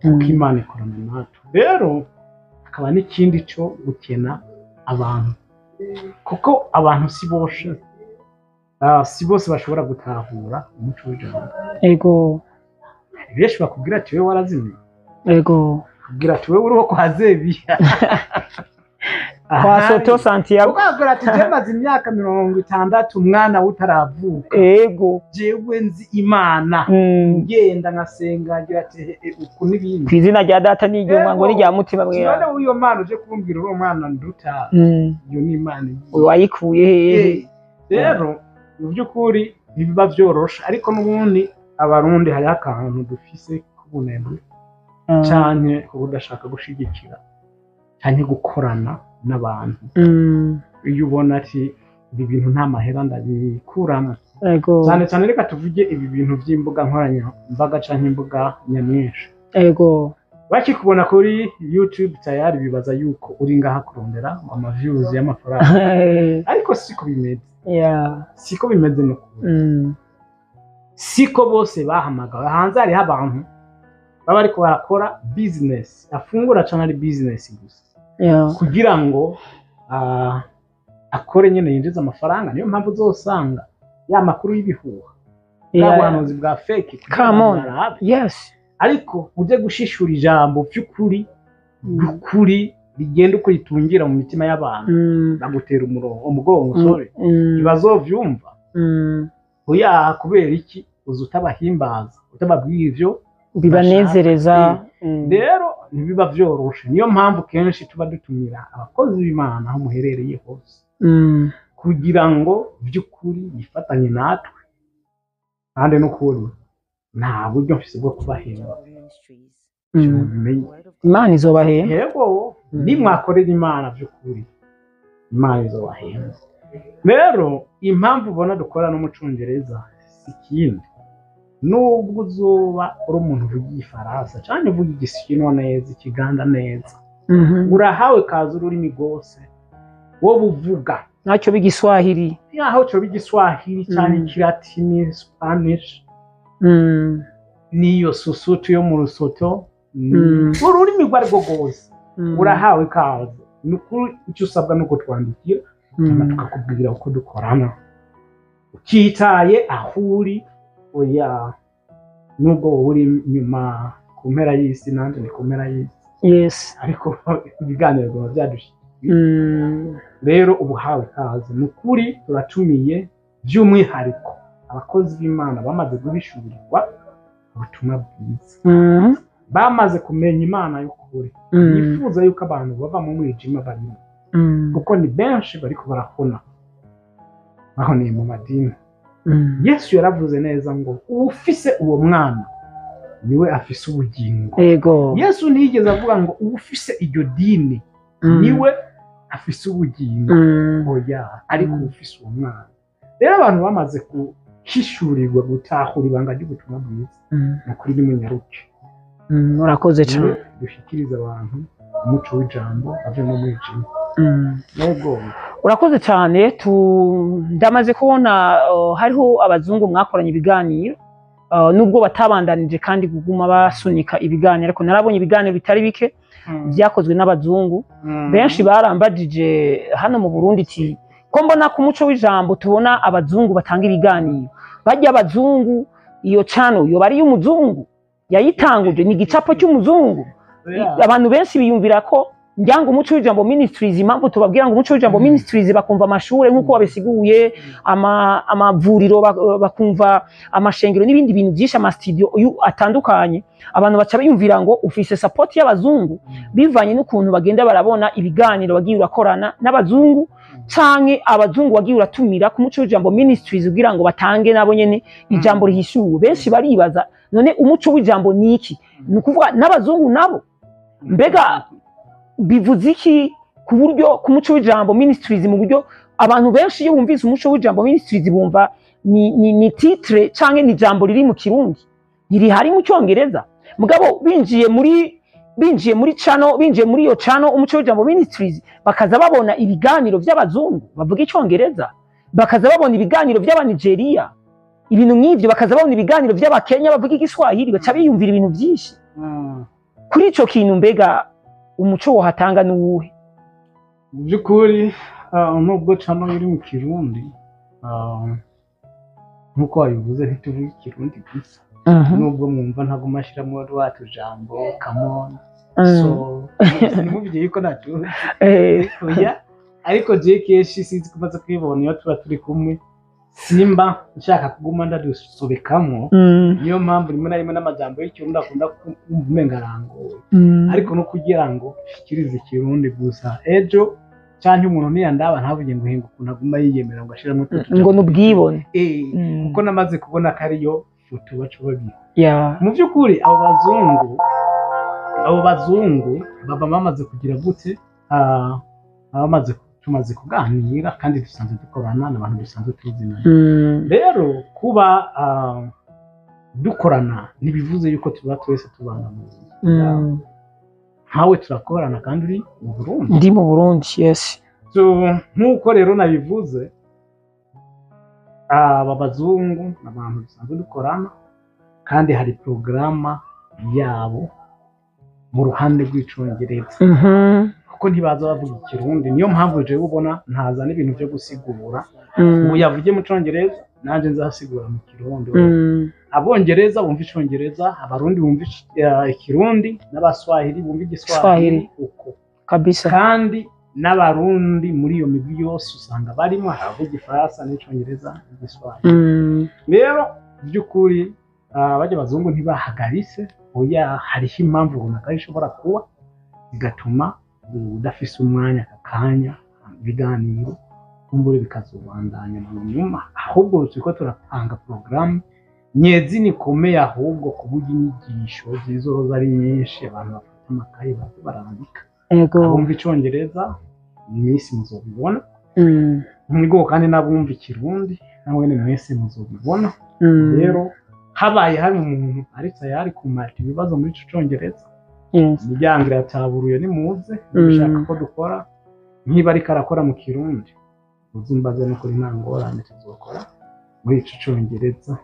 kuko Imana ikorana natwe. Rero hakaba n'ikindi cyo gukena abantu, kuko abantu si bose, si bose bashobora gutahura umuco w'ijambo. Benshi bakubwira ati wowe warazimiye, bakubwira ati wowe uriho kwa Zebiya, kwa Soto Santiago. Ukabwira ati jewe maze imyaka 60 umwana utaravuka, jewe nzi Imana, ngenda nkasenga, ngira ati uku n'ibindi. Ku izina rya Data n'iry'Umwana ngo n'irya Mutima None Mweranda. Uyo mana uje kumbwira uri umwana nduta, iyo ni Imana igiye. Wayikuye hehe? Rero mu by'ukuri ntibiba byoroshe, ariko n'ubundi Abarundi hariho akantu dufise k'ubunebwe canke udashaka gushigikira canke gukorana n'abantu. Iyo ubona ati ibi bintu nta mahera ndabikuramo, cyane cyane reka tuvuge ibi bintu by'imbuga nkoranyambaga canke imbuga nyamwinshi, bakikubona kuri YouTube tayari bibaza yuko uri ngaha kurondera ama views y'amafaranga, ariko siko bimeze. Siko bimeze n'ukuri. Siko bose bahamagawe. Hanze hariho abantu baba ariko barakora business, afungura cyane ari business gusa kugira ngo akore nyine yinjize amafaranga. Niyo mpamvu uzosanga ya makuru y'ibihuha, bwa buhanuzi bwa fake, kugira Come ngo on. barabe. Ariko ujye gushishura ijambo by'ukuri, by'ukuri rigenda uko ritungira mu mitima y'abantu, bagutera umurongo umugongo, sorry, ntibazovyumva. Oya, kubera iki? Uza utabahimbaza, utababwira ivyo bibanezereza. Rero ntibiba vyoroshe. Niyo mpamvu kenshi tuba dutumira abakozi b'Imana aho muherereye hose, kugira ngo by'ukuri yifatanye natwe. Kandi n'ukuri nta buryo mfise bwo kubahemba. Ministries. Mubimenye. The word of God. Imana izobahemba. Yego, nimwakorera Imana by'ukuri, Imana izobahemba. Rero impamvu ubona dukora no mu Congereza si ikindi, nubwo uzoba uri umuntu uvuga Igifaransa cyangwa uvuga Igishinwa neza, Ikiganda neza, urahawe kaza ururimi rwose wowe uvuga. Ntacyo b'igiswahili. Yaho cyoba Igiswahili cyangwa Ikilatini, Spanish, n'iyo Susutu yo mu Rusoto, ururimi rwo arirwo rwose, urahawe ikaze. Ni ukuri, icyo usabwa ni uko twandikira, hanyuma tukakubwira uko dukorana utitaye aho uri. Oya, nubwo wowe uri inyuma ku mpera y'isi, nanjye ni ku mpera y'isi, ariko ibiganiro biba byadushyikiriye. Rero ubu hawe ikaze. Ni ukuri turatumiye by'umwihariko abakozi b'Imana bamaze guhishurirwa ubutumwa bwiza, bamaze kumenya Imana y'ukuri, bifuza yuko abantu bava mu mwijima barimo, kuko ni benshi bariko barahona, bahoneye mu madini. Yesu yaravuze neza ngo uwufise uwo mwana niwe afise ubugingo. Yesu ntiyigeze avuga ngo uwufise iryo dini niwe afise ubugingo. Oya, ariko uwufise uwo mwana. Rero abantu bamaze guhishurirwa, gutahura ibanga ry'ubutumwa bwiza, ni ukuri nimunyaruke. Urakoze cyane. Dushyikirize abantu umuco w'ijambo, bave mu mwijima. Yego. Urakoze cyane. Ndamaze kubona hariho abazungu mwakoranye ibiganiro, nubwo batabandanije kandi kuguma basunika ibiganiro, ariko narabonye ibiganiro bitari bike byakozwe n'abazungu. Benshi barambajije hano mu Burundi iti ko mbona ku muco w'ijambo tubona abazungu batanga ibiganiro, bajya abazungu, iyo channel yoba ari iy'umuzungu yayitanguje, ni igicapo cy'umuzungu? Abantu benshi biyumvira ko Ngira ngo Umuco w'Ijambo Ministries, impamvu tubabwira ngo Umuco w'Ijambo Ministries, bakumva amashure nk'uko wabisiguye, amavuriro, bakumva amashengero n'ibindi bintu byinshi, amastudio atandukanye. Abantu baca biyumvira ngo ufise support y'abazungu, bivanye n'ukuntu bagenda barabona ibiganiro bagiye urakorana n'abazungu, canke abazungu wagiye uratumira ku Muco w'Ijambo Ministries kugira ngo batange nabo nyene ijambo rihishuwe. Benshi baribaza: none Umuco w'Ijambo ni iki? Ni ukuvuga n'abazungu nabo? Mbega bivuze iki ku buryo ku Muco w'Ijambo Ministries, mu buryo abantu benshi iyo bumvise Umuco w'Ijambo Ministries bumva ni titre canke ni ijambo riri mu Kirundi, ntirihari mu Cyongereza? Mugabo binjiye muri channel, binjiye muri iyo channel Umuco w'Ijambo Ministries, bakaza babona ibiganiro by'abazungu bavuga Icyongereza, bakaza babona ibiganiro by'Abanigeria, ibintu nk'ivyo, bakaza babona ibiganiro by'Abakenya bavuga Igiswahili, baca biyumvira ibintu byinshi kuri ico kintu. Mbega umuco wohatanga n'uwuhe? Mu by'ukuri, nubwo channel iri mu Kirundi, nk'uko wabivuze, ntituvuge Ikirundi gusa, nubwo mwumva ntaguma ashyiramo rwa tujambo come on, so ntimubwiye yuko natuzi. Oya, ariko je kenshi sinzi ko umaze kwibona, iyo tuba turi kumwe simba nshaka kuguma ndadusobekamo. Niyo mpamvu rimwe na rimwe n'amajambo y'Ikirundi akunda kumva umenga arangoye, ariko no kugira ngo nshikirize Ikirundi gusa, ejo canke umuntu niyandaba ntavuge ngo hinga ukuntu aguma yiyemera ngo ashiremo utwo tujambo. Ngo nubwibone. Kuko namaze kubona ko ariyo foto baca babiri. Mu by'ukuri abo bazungu baba bamaze kugira gute? Baba bamaze, tumaze kuganira kandi dusanzwe dukorana n'abantu dusanzwe tuzinanye. Rero kuba dukorana ntibivuze yuko tuba twese tubana mu nzu. Nkawe turakorana kandi uri mu Burundi. Ndi mu Burundi, yes. So, nk'uko rero nabivuze, aba bazungu ni abantu dusanzwe dukorana, kandi hari porogaramu yabo mu ruhande rw'Icongereza, kuko ntibaza bavuga Ikirundi. Niyo mpamvu jewe ubona ntazana ibintu byo gusigura. Ubu yavuge mu Congereza, nanjye nzasigura mu Kirundi. Abongereza bumva Icongereza, Abarundi bumva Ikirundi, n'Abaswahili bumva Igiswahili. Swahili. Uko. Kabisa. Kandi n'Abarundi muri iyo migwi yose usanga barimo, hari abavuga Igifaransa n'Icongereza n'Igiswahili. Rero by'ukuri, bajya abazungu ntibahagaritse, oya. Hariho impamvu runaka ishobora kuba bigatuma udafise umwanya aka kanya, ibiganiro kumbure bikazobandanya mu nyuma. Ahubwo turiko turapanga porogaramu nyezi nikomeye, ahubwo ku buryo inyigisho zizoza ari nyinshi, abantu bafata amakaye baze barandika. Abumva Icongereza iminsi muzobibona mwigo, kandi n'abumva Ikirundi nawe mwese muzobibona. Rero habaye hari umuntu ari tayari kumata ibibazo muri ico Congereza, imiryango irataburuye, nimuze. Niba ko dukora, niba ariko arakora mu Kirundi, uzumbaze, n'ukuri nta ngorane, tuzokora muri ico Congereza,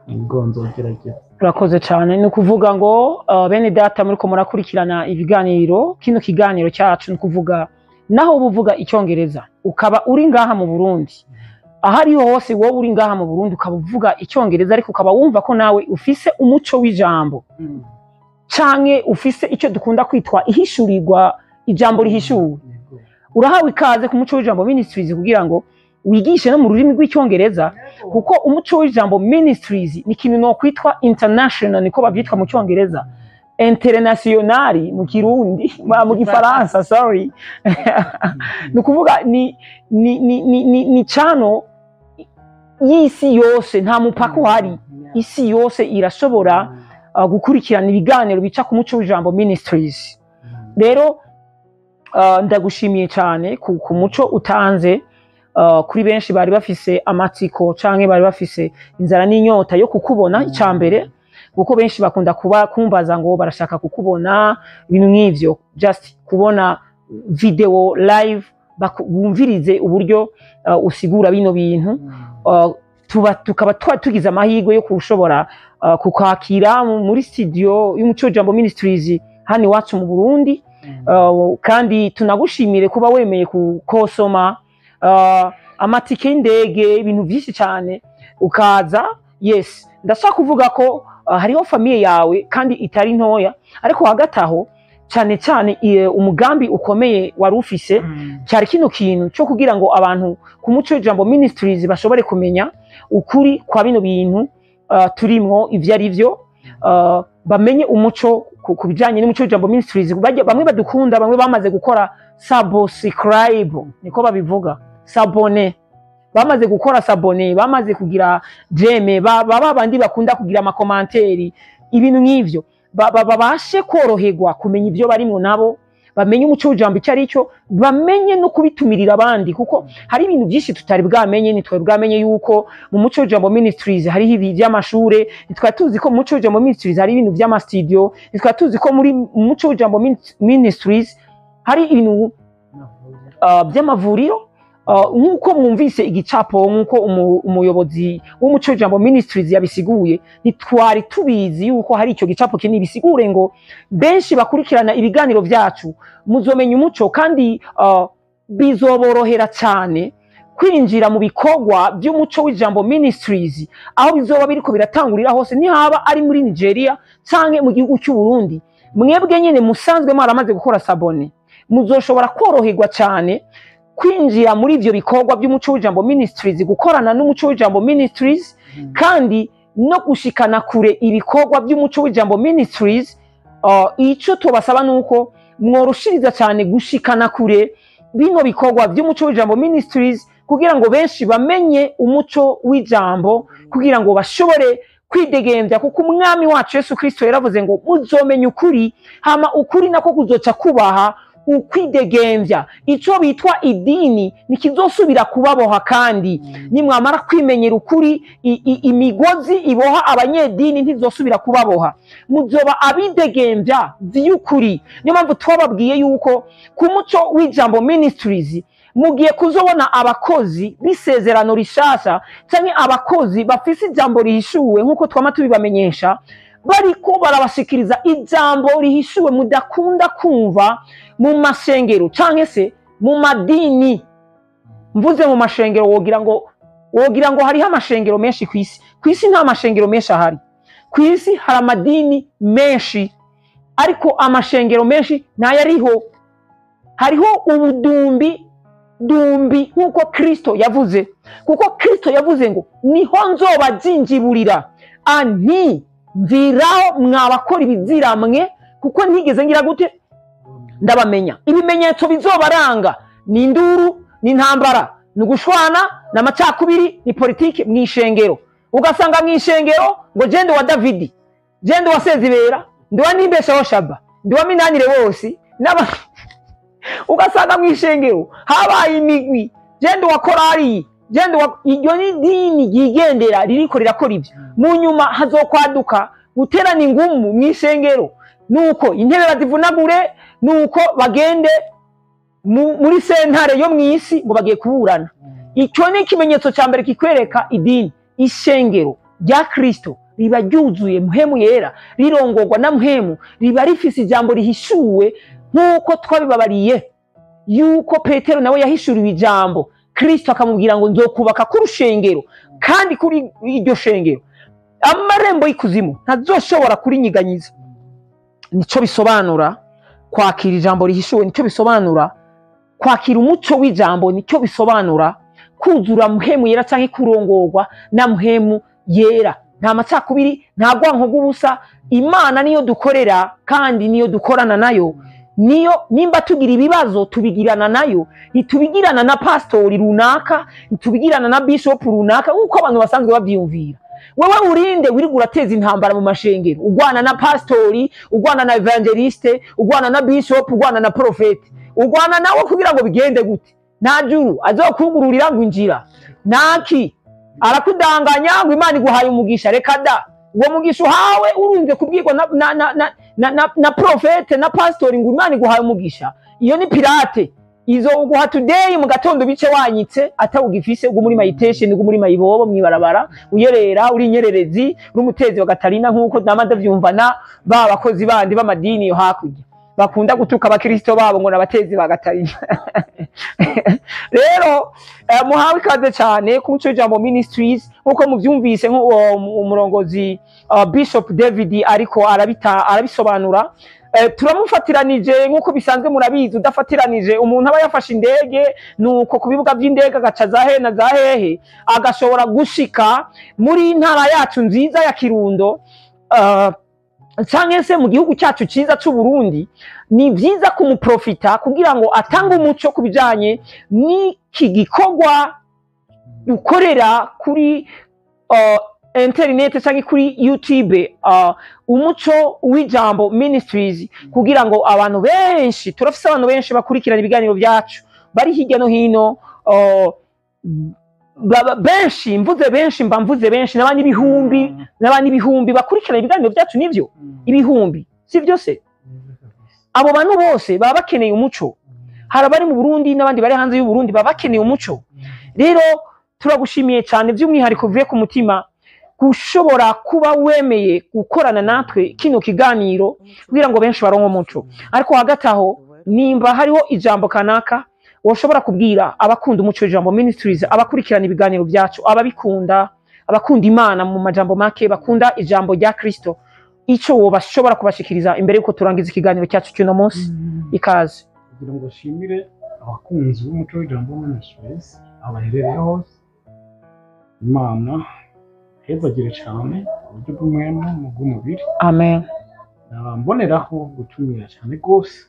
ubwo nzogerageza. Urakoze cyane. Ni ukuvuga ngo bene data muriko murakurikirana ibiganiro, kino kiganiro cyacu, ni ukuvuga naho uba uvuga Icyongereza ukaba uri ngaha mu Burundi, aho ariho hose wowe uri ngaha mu Burundi ukaba uvuga Icyongereza, ariko ukaba wumva ko nawe ufise umuco w'ijambo canke ufise icyo dukunda kwitwa ihishurirwa, ijambo rihishuwe, urahawe ikaze ku Muco w'Ijambo Ministries kugira ngo wigishe no mu rurimi rw'Icyongereza, kuko Umuco w'Ijambo Ministries ni ikintu no kwitwa international, niko babyitwa mu Cyongereza, international mu Kirundi, mu Gifaransa, sorry. Ni ukuvuga ni channel y'isi yose, nta mupaka uhari, isi yose irashobora gukurikirana ibiganiro bica ku Muco w'Ijambo Ministries. Rero ndagushimiye cyane ku muco utanze kuri benshi bari bafise amatsiko canke bari bafise inzara n'inyota yo kukubona. Icambere, kuko benshi bakunda kuba kumbaza ngo barashaka kukubona, ibintu nk'ivyo, just kubona video live, bumvirize uburyo usigura bino bintu. Tuba tukaba tugize amahirwe yo kushobora kukwakira muri studio y'Umuco Jambo Ministries hano iwacu mu Burundi. Kandi tunagushimire kuba wemeye kukosoma amatike y'indege, ibintu byinshi cyane, ukaza. Yes, ndashaka kuvuga ko hariho famille yawe kandi itari ntoya, ariko hagati aho Cyane cyane umugambi ukomeye wari ufise cyari kino kintu cyo kugira ngo abantu ku Muco w'Ijambo Ministries bashobore kumenya ukuri kwa bino bintu turimwo ivyo ari byo, bamenye umuco ku bijanye n'Umuco w'Ijambo Ministries. Bamwe badukunda, bamwe bamaze gukora subscribe, niko babivuga, s'abonner, bamaze gukora s'abonner, bamaze kugira j'aime, ba bandi bakunda kugira ama commentaires, ibintu nk'ivyo, babashe koroherwa kumenya ibyo barimwo, nabo bamenye umuco w'ijambo icyo ari cyo, bamenye no kubitumirira abandi, kuko hari ibintu byinshi tutari bwamenye. Ntitwari bwamenye yuko mu Muco w'Ijambo Ministries hariho ibi by'amashure, ntitwari tuzi ko mu Muco w'Ijambo Ministries hari ibintu by'ama studio, ntitwari tuzi ko muri mu Muco w'Ijambo Ministries hari ibintu by'amavuriro. Nk'uko mwumvise igicapo, nk'uko umuyobozi w'Umuco w'Ijambo Ministries yabisiguye, ntitwari tubizi yuko hari icyo gicapo kinini. Bisigure ngo benshi bakurikirana ibiganiro byacu muzomenya umuco, kandi bizoborohera cyane kwinjira mu bikorwa by'Umuco w'Ijambo Ministries aho bizoba biriko biratangurira hose, nihaba ari muri Nigeria canke mu gihugu cy'u Burundi. Mwebwe nyene musanzwe mwaramaze gukora s'abonner, muzoshobora koroherwa cyane kwinjira muri ivyo bikorwa by'Umuco w'Ijambo Ministries, gukorana n'Umuco w'Ijambo Ministries, kandi no gushikana kure ibikorwa by'Umuco w'Ijambo Ministries. Ico tubasaba nuko mworoshiriza cyane gushikana kure bino bikorwa by'Umuco w'Ijambo Ministries, kugira ngo benshi bamenye umuco w'ijambo, kugira ngo bashobore kwidegembya, kuko Umwami wacu Yesu Kristo yaravuze ngo muzomenya ukuri, hama ukuri nako kuzoca kubaha ukwidegembya. Ico bitwa idini ntikizosubira kubaboha, kandi nimwamara kwimenyera ukuri, imigozi iboha abanyedini ntizosubira kubaboha, muzoba abidegembya vy'ukuri. Niyo mpamvu twababwiye yuko ku Muco w'Ijambo Ministries mugiye kuzobona abakozi b'isezerano rishasha, canke abakozi bafise ijambo rihishuwe, nk'uko twama tubibamenyesha, bariko barabashikiriza ijambo rihishuwe mudakunda kumva mu mashengero canke se mu madini. Mvuze mu mashengero, wogira ngo hariho amashengero menshi ku isi. Ku isi nta mashengero menshi ahari. Ku isi hari amadini menshi, ariko amashengero menshi ntayariho. Hariho ubudumbi dumbi, nk'uko Kristo yavuze, kuko Kristo yavuze ngo niho nzobazinjiburira anti mviraho mwabakora ibiziramwe, kuko ntigeze ngira gute ndabamenya. Ibimenyetso bizobaranga ni induru, ni intambara, ni ugushwana, ni amacakubiri, ni politiki mu ishengero. Ugasanga mu ishengero ngo jende wa Davidi, jende wa Sezibera, ndi wa Nimbeshaho Shaba, ndi wa Minanire wose n'aba. Ugasanga mu ishengero habaye imigwi, jende wa korari, jende wa iryo. Ni idini ryigendera ririko rirakora ibyo. Mu nyuma hazokwaduka guterana ingumu mu ishengero, nuko intebe bazivunagure, nuko bagende muri sentare yo mw'isi ngo bagiye kuburana. Icyo ni ikimenyetso cya mbere kikwereka idini. Ishengero rya Kristo riba ryuzuye Mpwemu Yera, rirongorwa na Mpwemu, riba rifise ijambo rihishuwe, nk'uko twabibabariye yuko Petero nawe yahishuriwe ijambo, Kristo akamubwira ngo nzokubaka ku rushengero, kandi kuri iryo shengero amarembo y'ikuzimu ntazoshobora kurinyiganyiza. Nico bisobanura kwakira ijambo rihishuwe, nicyo bisobanura kwakira umuco w'ijambo, nicyo bisobanura kuzura Mpwemu Yera cyangwa kurongorwa na Mpwemu Yera. Nta macakubiri, nta rwanko rw'ubusa. Imana niyo dukorera kandi niyo dukorana nayo, niyo nimba tugira ibibazo tubigirana nayo, ntitubigirana na pastori runaka, ntitubigirana na bishop runaka, nk'uko abantu basanzwe babyiyumvira. Wewe urinde wirirwa urateza intambara mu mashengero, ugwana na pastori, ugwana na évangéliste, ugwana na bishop, ugwana na prophète, ugwana nawe kugira ngo bigende gute? Nta juru azokugururira ngo injira naki. Arakudanganya ngo Imana iguhaye umugisha. Reka da! Uwo mugisha uhawe urunze kubwirwa na prophète na pastori ngo Imana iguhaye umugisha, iyo ni pirate. Izo uguha today, mu gatondo bice wanyitse atawugifise, ubwo muri meditation, ubwo muri mayibobo mwibarabara uyerera, uri inyererezi, uri umutezi wa Gatarina, nkuko nama ndavyumvana ba bakozi bandi b'amadini yo hakurya bakunda gutuka abakristo babo ngo nabatezi ba Gatarina. Rero muhawe ikaze cyane ku Muco Jambo Ministries. Nkuko muvyumvise, nk'uwo umurongozi Bishop David ariko arabita arabisobanura. Turamufatiranije nk'uko bisanzwe, murabizi, udafatiranije umuntu aba yafashe indege, nuko ku bibuga by'indege agaca za hehe na za hehe, agashobora gushika muri ntara yacu nziza ya Kirundo, canke se mu gihugu cyacu cyiza cy'u Burundi. Ni byiza kumuprofita kugira ngo atange umuco ku bijanye n'iki gikorwa ukorera kuri internet cyangwa kuri YouTube, Umuco w'Ijambo Ministries, kugira ngo abantu benshi, turafise abantu benshi bakurikirana ibiganiro byacu bari hirya no hino, benshi, mvuze benshi mba mvuze benshi, n'abandi ibihumbi, n'abandi ibihumbi bakurikirana ibiganiro byacu, nivyo, ibihumbi, si byo se? Abo bantu bose baba bakeneye umuco. Hari abari mu Burundi n'abandi bari hanze y'u Burundi baba bakeneye umuco. Rero turagushimiye cyane by'umwihariko uvuye ku mutima gushobora kuba wemeye gukorana natwe kino kiganiro kugira ngo benshi baronke umuco. Ariko hagati aho, nimba hariho ijambo kanaka woshobora kubwira abakunda Umuco w'Ijambo Ministries, abakurikirana ibiganiro byacu, ababikunda, abakunda Imana, mu majambo make bakunda ijambo rya Kristo, ico wobashobora kubashikiriza imbere yuko turangiza ikiganiro cyacu cy'uno munsi, ikaze. Kugira ngo nshimire abakunzi b'Umuco w'Ijambo Ministries aho baherereye hose, Imana hezagire cyane uburyo bw'umwema mu bw'umubiri. Amen. Mboneraho gutumira cyane rwose,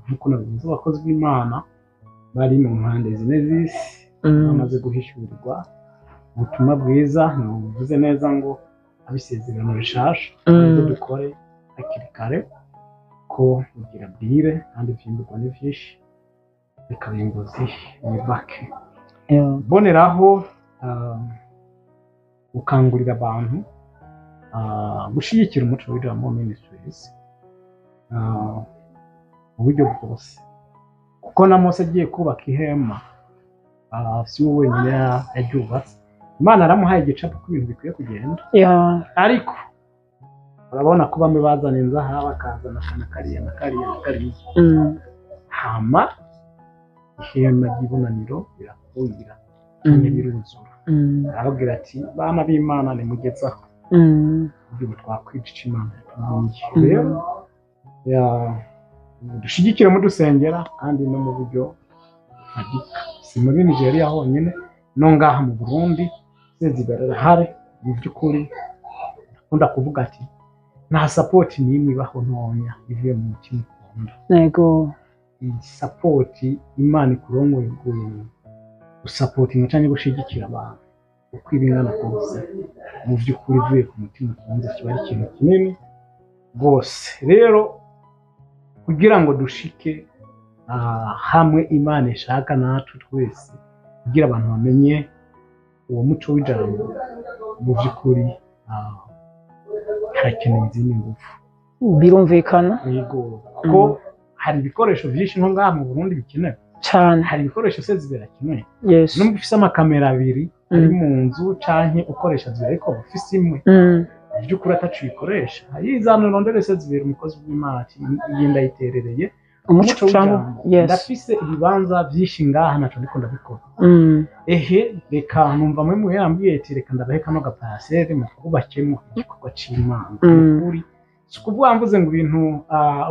nk'uko nabivuze, abakozi b'Imana bari mu mpande zine z'isi bamaze guhishurirwa ubutumwa bwiza. Ntibuvuze neza ngo abisezerano rishasha, ibyo dukore hakiri kare ko bugira bwire kandi vyimburwa ni vyinshi, reka abimbuzi ni bake. Mboneraho gukangurira abantu gushyigikira Umuco w'Ijambo Ministries mu buryo bwose, kuko na Mose agiye kubaka ihema, si we wenyine yaryubatse. Imana yaramuhaye igicapo ko ibintu bikwiye kugenda, ariko urabona ko bamwe bazana inzaha, bakazana aka na kariya na kariya na kariya, hama ihema ry'ibonaniro rirakwira kandi biruzura. Arababwira ati: "Bana b'Imana, nimugezaho uburyo twakwica icyo Imana yatubwiye." Rero dushyigikire mudusengera kandi no mu buryo bufatika. Si muri Nigeria honyine, no ngaha mu Burundi sezibera arahari. Mu by'ukuri akunda kuvuga ati: "Nta support n'imwe ibaho ntoya ivuye mu mutima ukunda." Iyi support Imana ikurongoye gusapotinga cyangwa gushyigikira abantu uko iba ingana kose, mu by'ukuri ivuye ku mutima ukunze, kiba ari ikintu kinini rwose. Rero kugira ngo dushike hamwe Imana ishaka natwe twese, kugira abantu bamenye uwo muco w'ijambo, mu by'ukuri harakenewe izindi ngufu. Birumvikana. Yego, kuko hari ibikoresho byinshi nko ngaha mu Burundi bikenewe. Cyane. Hari ibikoresho se birakenewe. Nubwo ufise amakamera abiri ari mu nzu canke ukoresha zibiri, ariko ufise imwe, by'ukuri ataco uyikoresha, yizana urondere se zibiri. Umukozi w'Imana ati: "Iyi ndayiterereye umuco cyangwa w'ijambo. Ndafise ibibanza vyinshi ngaha, naco ndiko ndabikora." Ehe, reka numva mwe muhe yambwiye ati: "Reka ndabahe kano gaparcelle mukubakemo igikorwa c'Imana." Ukuri si ukuvuga mvuze ngo ibintu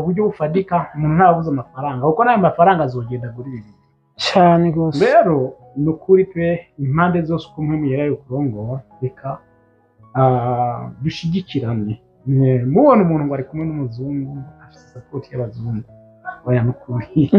uburyo bufadika, umuntu ntabuze amafaranga, kuko n'ayo mafaranga azogenda agura ibi bintu. Cyane rwose. Rero ni ukuri pe, impande zose uko umwe mugerayo kurongora, reka dushyigikirane. Mubona umuntu ngo ari kumwe n'umuzungu, afite support y'abazungu, oya, nukuri,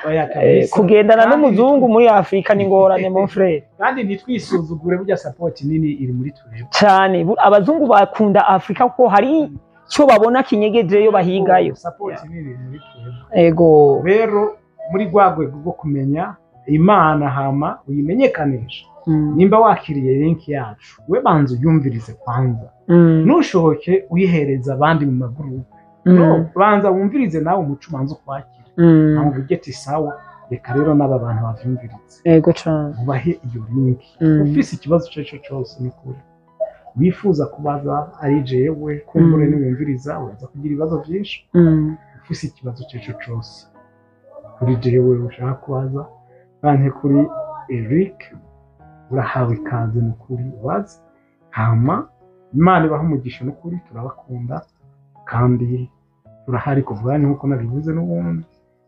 oya kabisa. Kugendana n'umuzungu muri Afurika ni ngorane, mon frère. Kandi ntitwisuzugure, burya support nini iri muri twebwe. Cyane. Abazungu bakunda Afurika kuko hari icyo babona kinyegejeyo bahigayo. Support nini iri muri twebwe. Rero muri rwa rwego rwo kumenya Imana hama uyimenyekanisha, nimba wakiriye link yacu, we banza uyumvirize kwanza, ntushoboke uyihereza abandi mu magurupe. No banza wumvirize nawe umuco, ubanza ukwakire, aho uvuge ati: "Sawa, reka rero n'aba bantu bavyumvirize." Yego cyane. Ubahe iyo link. Ufise ikibazo icyo ari cyo cyose, ni ukuri, wifuza kubaza, ari jewe kumbure, niwumviriza uraza kugira ibibazo byinshi. Ufise ikibazo icyo ari cyo cyose kuri jewe ushaka kubaza canke kuri Eric, urahawe ikaze, ni ukuri ubaze. Hama Imana ibahe umugisha, ni ukuri turabakunda kandi Turahari kuvuga nk'uko nabivuze n'ubundi,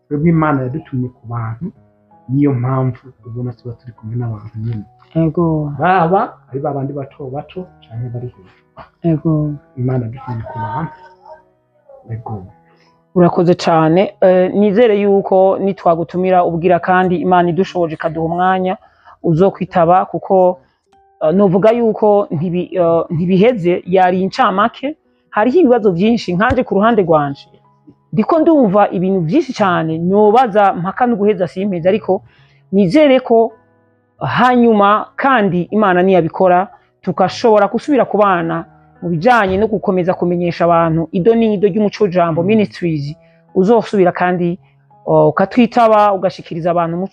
twebwe Imana yadutumye ku bantu, niyo mpamvu ubona tuba turi kumwe n'abantu nyine, baba ari babandi bato bato canke bari hejuru. Imana yadutumye ku bantu, ego. Urakoze cyane. Nizere yuko nitwagutumira ubwira kandi Imana idushoboje ikaduha umwanya uzokwitaba, kuko novuga yuko ntibiheze, yari incamake. Hariho ibibazo byinshi. Nkanje ku ruhande rwanje ndiko ndumva ibintu byinshi cyane nobaza mpaka no guheza simpeze, ariko nizere ko hanyuma kandi Imana niyabikora tukashobora gusubira kubana mu bijanye no gukomeza kumenyesha abantu ido n'ido ry'Umuco Jambo Ministries, uzosubira kandi ukatwitaba, ugashikiriza abantu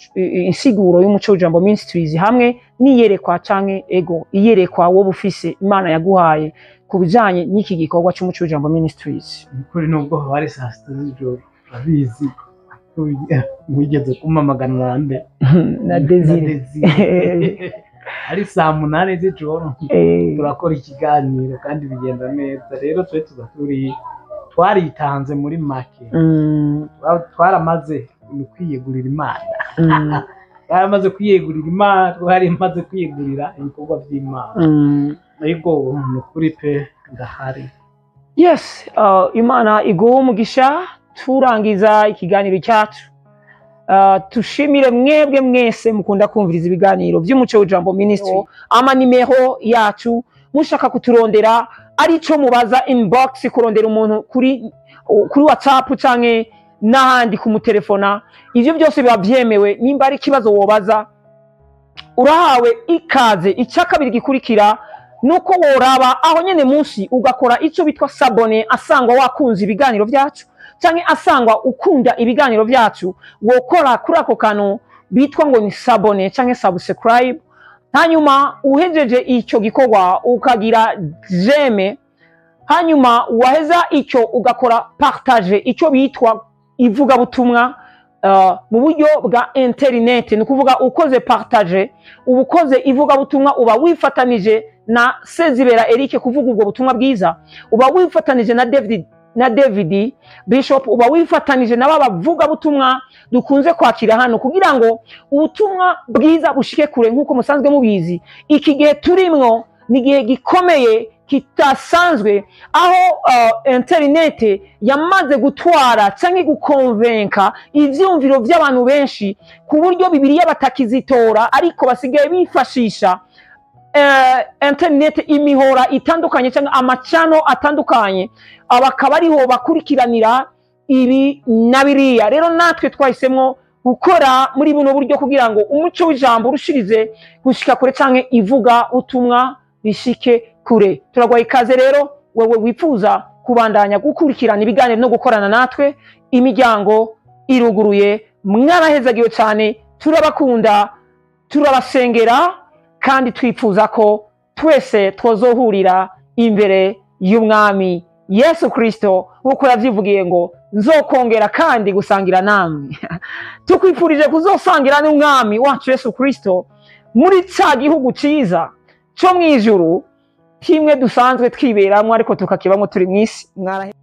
insiguro y'Umuco Jambo Ministries hamwe n'iyerekwa canke ego iyerekwa wowe ufise Imana yaguhaye ku bijanye n'iki gikorwa c'Umuco Jambo Ministries. Ukuri, nubwo haba ari saa 6 z'ijoro, urabizi mwigeze kumpamagara nde? Na Desire. Desire. Ari saa 8 z'ijoro, turakora ikiganiro kandi bigenda neza. Rero twe tuza turi twaritanze muri make, twaramaze ni kwiyegurira Imana, twaramaze kwiyegurira Imana, twarimaze kwiyegurira ibikorwa by'Imana. Ariko ni ukuri pe, ndahari. Yes, Imana iguhe umugisha. Turangiza ikiganiro cyacu, tushimire mwebwe mwese mukunda kumviriza ibiganiro by'Umuco w'Ijambo Ministry. Amanimero yacu mushaka kuturondera, arico mubaza inbox, kurondera umuntu kuri WhatsApp canke n'ahandi, kumutelefona, ivyo byose biba vyemewe. Nimba ari ikibazo wobaza, urahawe ikaze. Icya kabiri gikurikira nuko woraba aho nyene munsi ugakora ico bitwa s'abonner, asangwa wakunze ibiganiro vyacu canke asangwa ukunda ibiganiro vyacu, wokora kuri ako kantu bitwa ngo ni s'abonner canke subscribe. Hanyuma uhejeje ico gikorwa ukagira j'aime, hanyuma waheza icyo ugakora partage, icyo bitwa ivugabutumwa mu buryo bwa internet. Ni ukuvuga ukoze partage uba ukoze ivugabutumwa, uba wifatanije na Sezibera Eric kuvuga ubwo butumwa bwiza, uba wifatanije na David Bishop, uba wifatanije na ba bavugabutumwa dukunze kwakira hano kugira ngo ubutumwa bwiza bushike kure. Nk'uko musanzwe mubizi, iki gihe turimwo ni igihe gikomeye kitasanzwe, aho interinete yamaze gutwara cyangwa gukonvenka ivyumviro by'abantu benshi, ku buryo Bibiliya batakizitora, ariko basigaye bifashisha interinete, imihora itandukanye cyangwa amacano atandukanye, bakaba ariho bakurikiranira ibi na biriya. Rero natwe twahisemo gukora muri buno buryo kugira ngo umuco w'ijambo urushirize gushika kure, canke ivuga utumwa bishike kure. Turaguha ikaze rero wewe wifuza kubandanya gukurikirana ibiganiro no gukorana natwe, imiryango iruguruye. Mwarahezagiwe cyane, turabakunda, turabasengera, kandi twifuza ko twese twozohurira imbere y'Umwami Yesu Kristo, nk'uko yavyivugiye ngo nzokongera kandi gusangira namwe. Tukwifurije kuzosangira n'Umwami wacu Yesu Kristo muri ca gihugu ciza co mw'ijuru, kimwe dusanzwe twiberamwo ariko tukakibamwo turi mw'isi. Mwarahe.